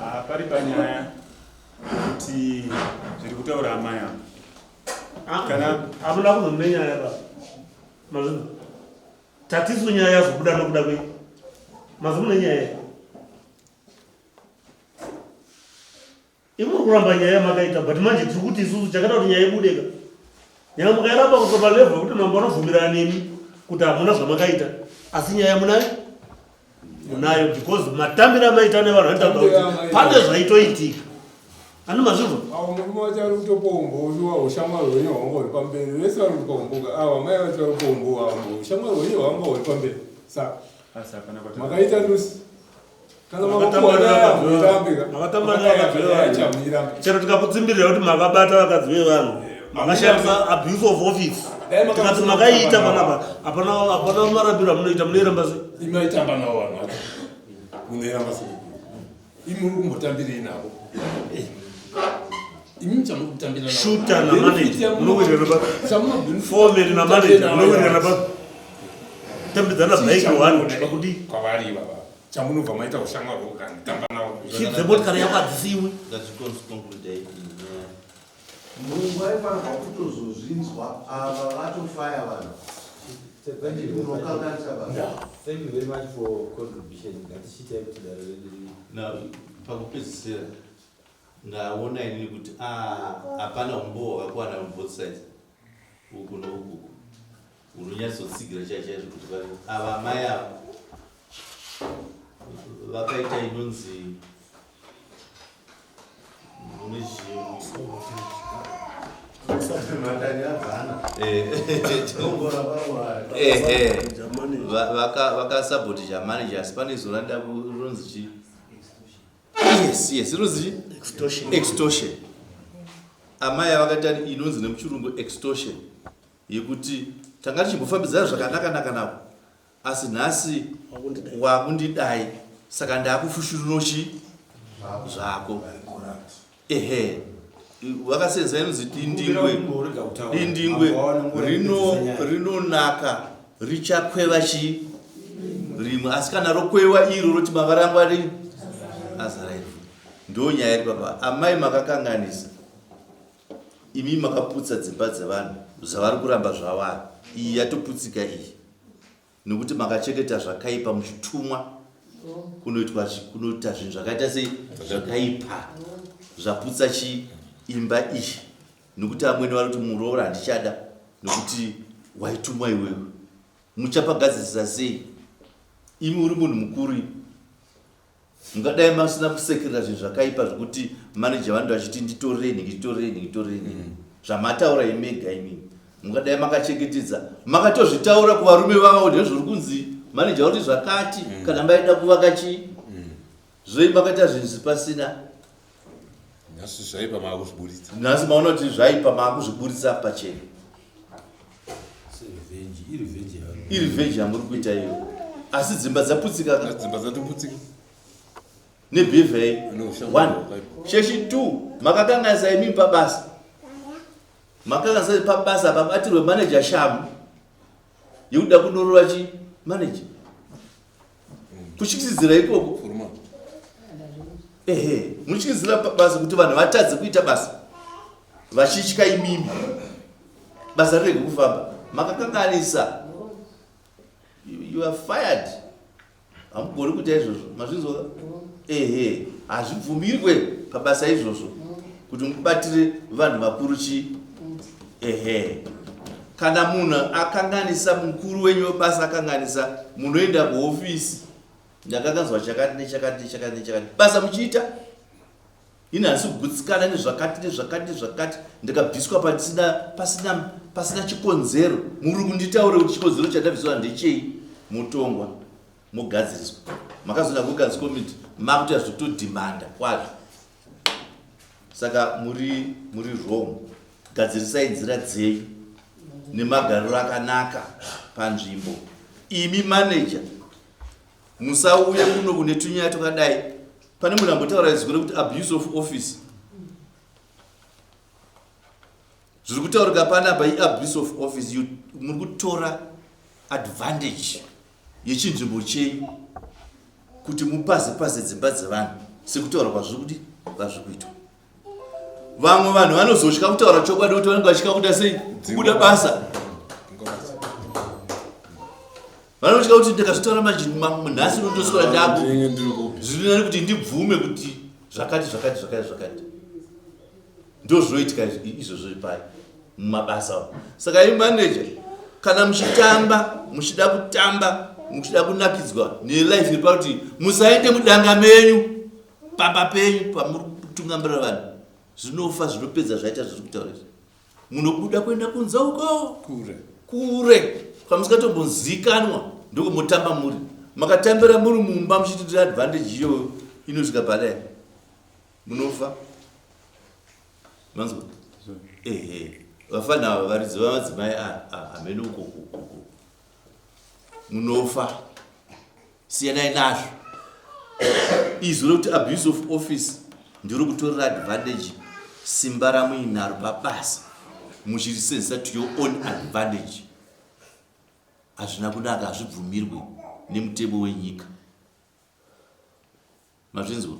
[SPEAKER 6] Ah, pari panyaya kuti zviri kutaura amai ava Kana-
[SPEAKER 3] hamuna kunhu mune nyaya ba mazvino tatisu nyaya yazobuda nokuda kwei mazi mune nyaya imuri kuramba nyaya yamakaita but manje tiri kuti isusu chakada kuti nyaya ibudeka nyaya mukairamba kusvika palevel yekuti mambo anobvumirana nemi kuti hamuna zvamakaita asi nyaya munayo munayo because matambiro amaita nevanhu anoita kuti pane zvaitoitika ani mazvizvo
[SPEAKER 13] Avo murume wacho ari kutopa umbovi ushamwari hwenyu hwanga huri pamberi vese vari kutopa umboga ava mai vacho vari kupa umbovi ava ushamwari hwenyu hwanga huri pamberi saka
[SPEAKER 6] asi hapana kwata
[SPEAKER 13] makaita lusi kana
[SPEAKER 3] Makatamba nevakadzi vevanhu. Makatamba nevakadzi vevanhu. Chero tikakutsimbirira kuti makabata vakadzi vevanhu makashandisa abuse of office tikati makaita panapa hapana hapana marambiro amunoita munoiramba sei
[SPEAKER 13] imaitamba navo vanhu vacho munoiramba sei imi muri kumbotambirei navo imi muchamuri kutambira navo.
[SPEAKER 3] Shooter na manager, munowirirana papi?
[SPEAKER 13] Chamuno-
[SPEAKER 3] Foreman na manager, munowirirana papi? Tambidzana bike one pakudii?
[SPEAKER 13] Kwavari ivava chamunobva maita ushamwari hwekutamba navo
[SPEAKER 3] Chii dzemotikari yako hadzisiiwi.
[SPEAKER 4] Ngaticonclude
[SPEAKER 5] Murungu aifanirwa kutozozvinzwa ava vatofaya vanhu. Unokanganisa basa.
[SPEAKER 2] Thank you very much for contribution. Ngatichiitai kuti dare redu ri-
[SPEAKER 4] Now, pakupedzisira ndaona inini kuti ah, hapana umbowo hwakakwana on both sides uku nouku unonyatsotsigira chai chaizvo kuti ava amai ava vakaita inonzi vakasabhotija manager asi pane zuva rinonzi chi yes yes rinonzi chi extortion amai avakaita inonzi nemuchirungu extortion yekuti tanga tichimbofambidzana zvakanaka-naka navo asi nhasi wakundidai saka ndakufushurinochi zvako ehe vakasenza inonzi dindingwe dindingwe rinonaka richakweva chii rimwe asi kana rokwewa iro roti mavara angu ari azara ivhu ndo nyaya iri papa amai makakanganisa imi makaputsa dzimba dzevanhu zvavari kuramba zvavari iyi yatoputsika iyi nokuti makachengeta zvakaipa muchitumwa kunoitwa kunoita zvinhu zvakaita sei zvakaipa zvaputsa chi imba iyi nokuti amwene vari kuti muroora handichada nokuti waitumwa iwewe muchapagadzirisa sei imi uri munhu mukuru. Mungadai masina kusekerera zvinhu zvakaipa zvekuti manager vanenge vachiti nditorei nhingi nditorei nhingi nditorei nhingi. Zvamataura imega imimi. Mungadai makachengetedza makatozvitaura kuvarume vavo ndezviri kunzi manager kuti zvakati mm. kana maida kuvaka chii. Mm. Zvoi makaita zvinhu zipasina.
[SPEAKER 13] Nhasi zvaipa maakuzviburitsa.
[SPEAKER 4] Nhasi maona kuti zvaipa maakuzviburitsa pachena. Irevenge yamuri kuita iyo. Asi dzimba dzaputsika
[SPEAKER 13] ka? Dzimba dzatoputsika.
[SPEAKER 4] Nebehavior one. Chechi two makakanganisa imi pabasa. Makakanganisa pabasa pabatirwe manager shamu yekuda kunorova chi manager. Kutyisidzira ikoko. Ehe, mutyisidzira basa kuti vanhu vatadze kuita basa vachitya imimi. Basa rirege kufamba. Makakanganisa. You are fired. Hamugoni kuita izvozvo. Mazvinzwa? Ehe, hazvibvumirwe pabasa izvozvo kuti mubatire vanhu vakuru chi ehe. Kana munhu akanganisa mukuru wenyu webasa akanganisa, munoenda kuhofisi. Ndakakanzwa chakati nechakati nechakati nechakati. Basa muchiita. Ini handisi kugutsikana nezvakati nezvakati nezvakati. Ndikabviswa pasina pasina pasina chikonzero. Muri kunditaure kuti chikonzero chandabviswa ndechei? Motongwa. Mogadziriswa. Makazoenda kuGans Committee makuita zvekutodhimanda kwazvo. Saka muri muri wrong. Gadzirisai nzira dzenyu nemagariro akanaka panzvimbo. Imi manager musauye kuno kune tunyaya twakadai. Pane munhu ambotaura izwi rekuti abuse of office. Zviri kutaurika panapa iabuse of office. Muri kutora advantage yechinzvimbo chenyu kuti mupaze paze dzimba dzevanhu sekutaura kwazviri kuti kwazviri kuitwa. Vamwe vanhu vanozotya kutaura chokwadi kuti vanenge vachitya kuita sei? Kubuda basa. Vanotya kuti ndikazvitaura manje nhasi unotoswera ndako. Zviri nani kuti ndibvume kuti zvakati zvakati zvakati zvakati. Ndozvinoitika izvozvo ipai mumabasa umu. Saka imi manager kana muchitamba muchida kutamba muchida kunakidzwa nelife iri pakuti musaende mudanga menyu pamba penyu pamuri kutungamirira vanhu zvinofa zvinopedza zvaita zviri kutaura izvi. Munobuda kuenda kunze uko
[SPEAKER 13] kure
[SPEAKER 4] kure kwamusingatombonzikanwa ndokumotamba muri makatambira muri mumba muchiti ndiri advantage iyoyo inosvika padai munofa manzwa ehe vafana ava varidzi vamadzimai hameno uko uko munofa siyanai nazvo izwi rekuti abuse of office ndiro kutorera advantage simba ramuinaro pabasa muchirisenzesa to your own advantage hazvina kunaka hazvibvumirwe nemutemo wenyika mazvinzwa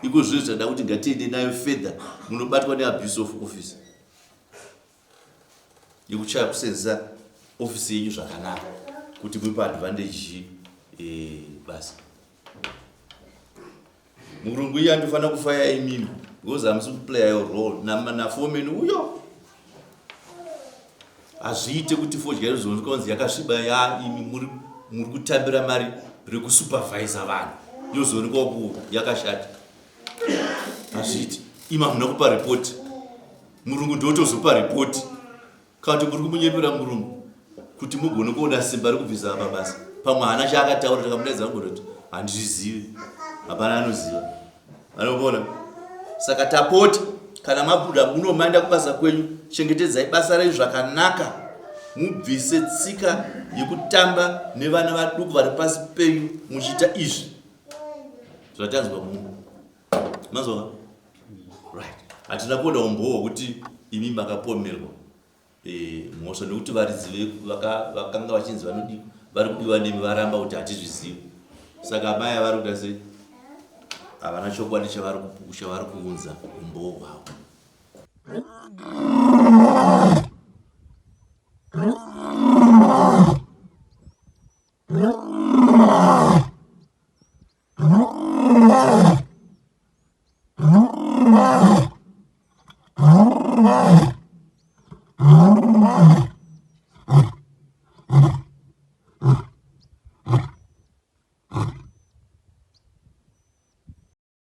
[SPEAKER 4] iko zvino tada kuti ngatiende nayo further munobatwa neabuse of office yekuchaya kusenzesa ofisi yenyu zvakanaka kuti mupe advantage eh, basa murungu iye andofanira kufaya imimi because hamusi kuplaya your role nafomen uyo hazviite kuti fodya inozonzwa kunzi yakasviba ya imi muri muri kutambira mari rekusupervisa vanhu yozoonekwa ku yakashata hazviiti imi hamuna kupa report murungu ndotozopa report Kana kuti muri kumunyepera murungu kuti mugone kuona simba rekubvisa pabasa. Pamwe haana chaakataura takamudaidza angoti kuti handizvizivi. Hapana anoziva. Anopona. Saka tapota kana mabuda muno maenda kubasa kwenyu chengetedzai basa renyu zvakanaka mubvise tsika yekutamba nevana vaduku vari pasi penyu muchiita izvi zvatanzwa muno. Manzwa? Right. Hatina kuona umbowo hwekuti imi makapomerwa eh, mhosva nekuti varidzi vakanga vachinzi vanodi vari kudiwa nemi varamba kuti hatizvizivi. Saka amai avari kuita sei? Havana chokwadi chavari chavari kuunza umbowo hwavo.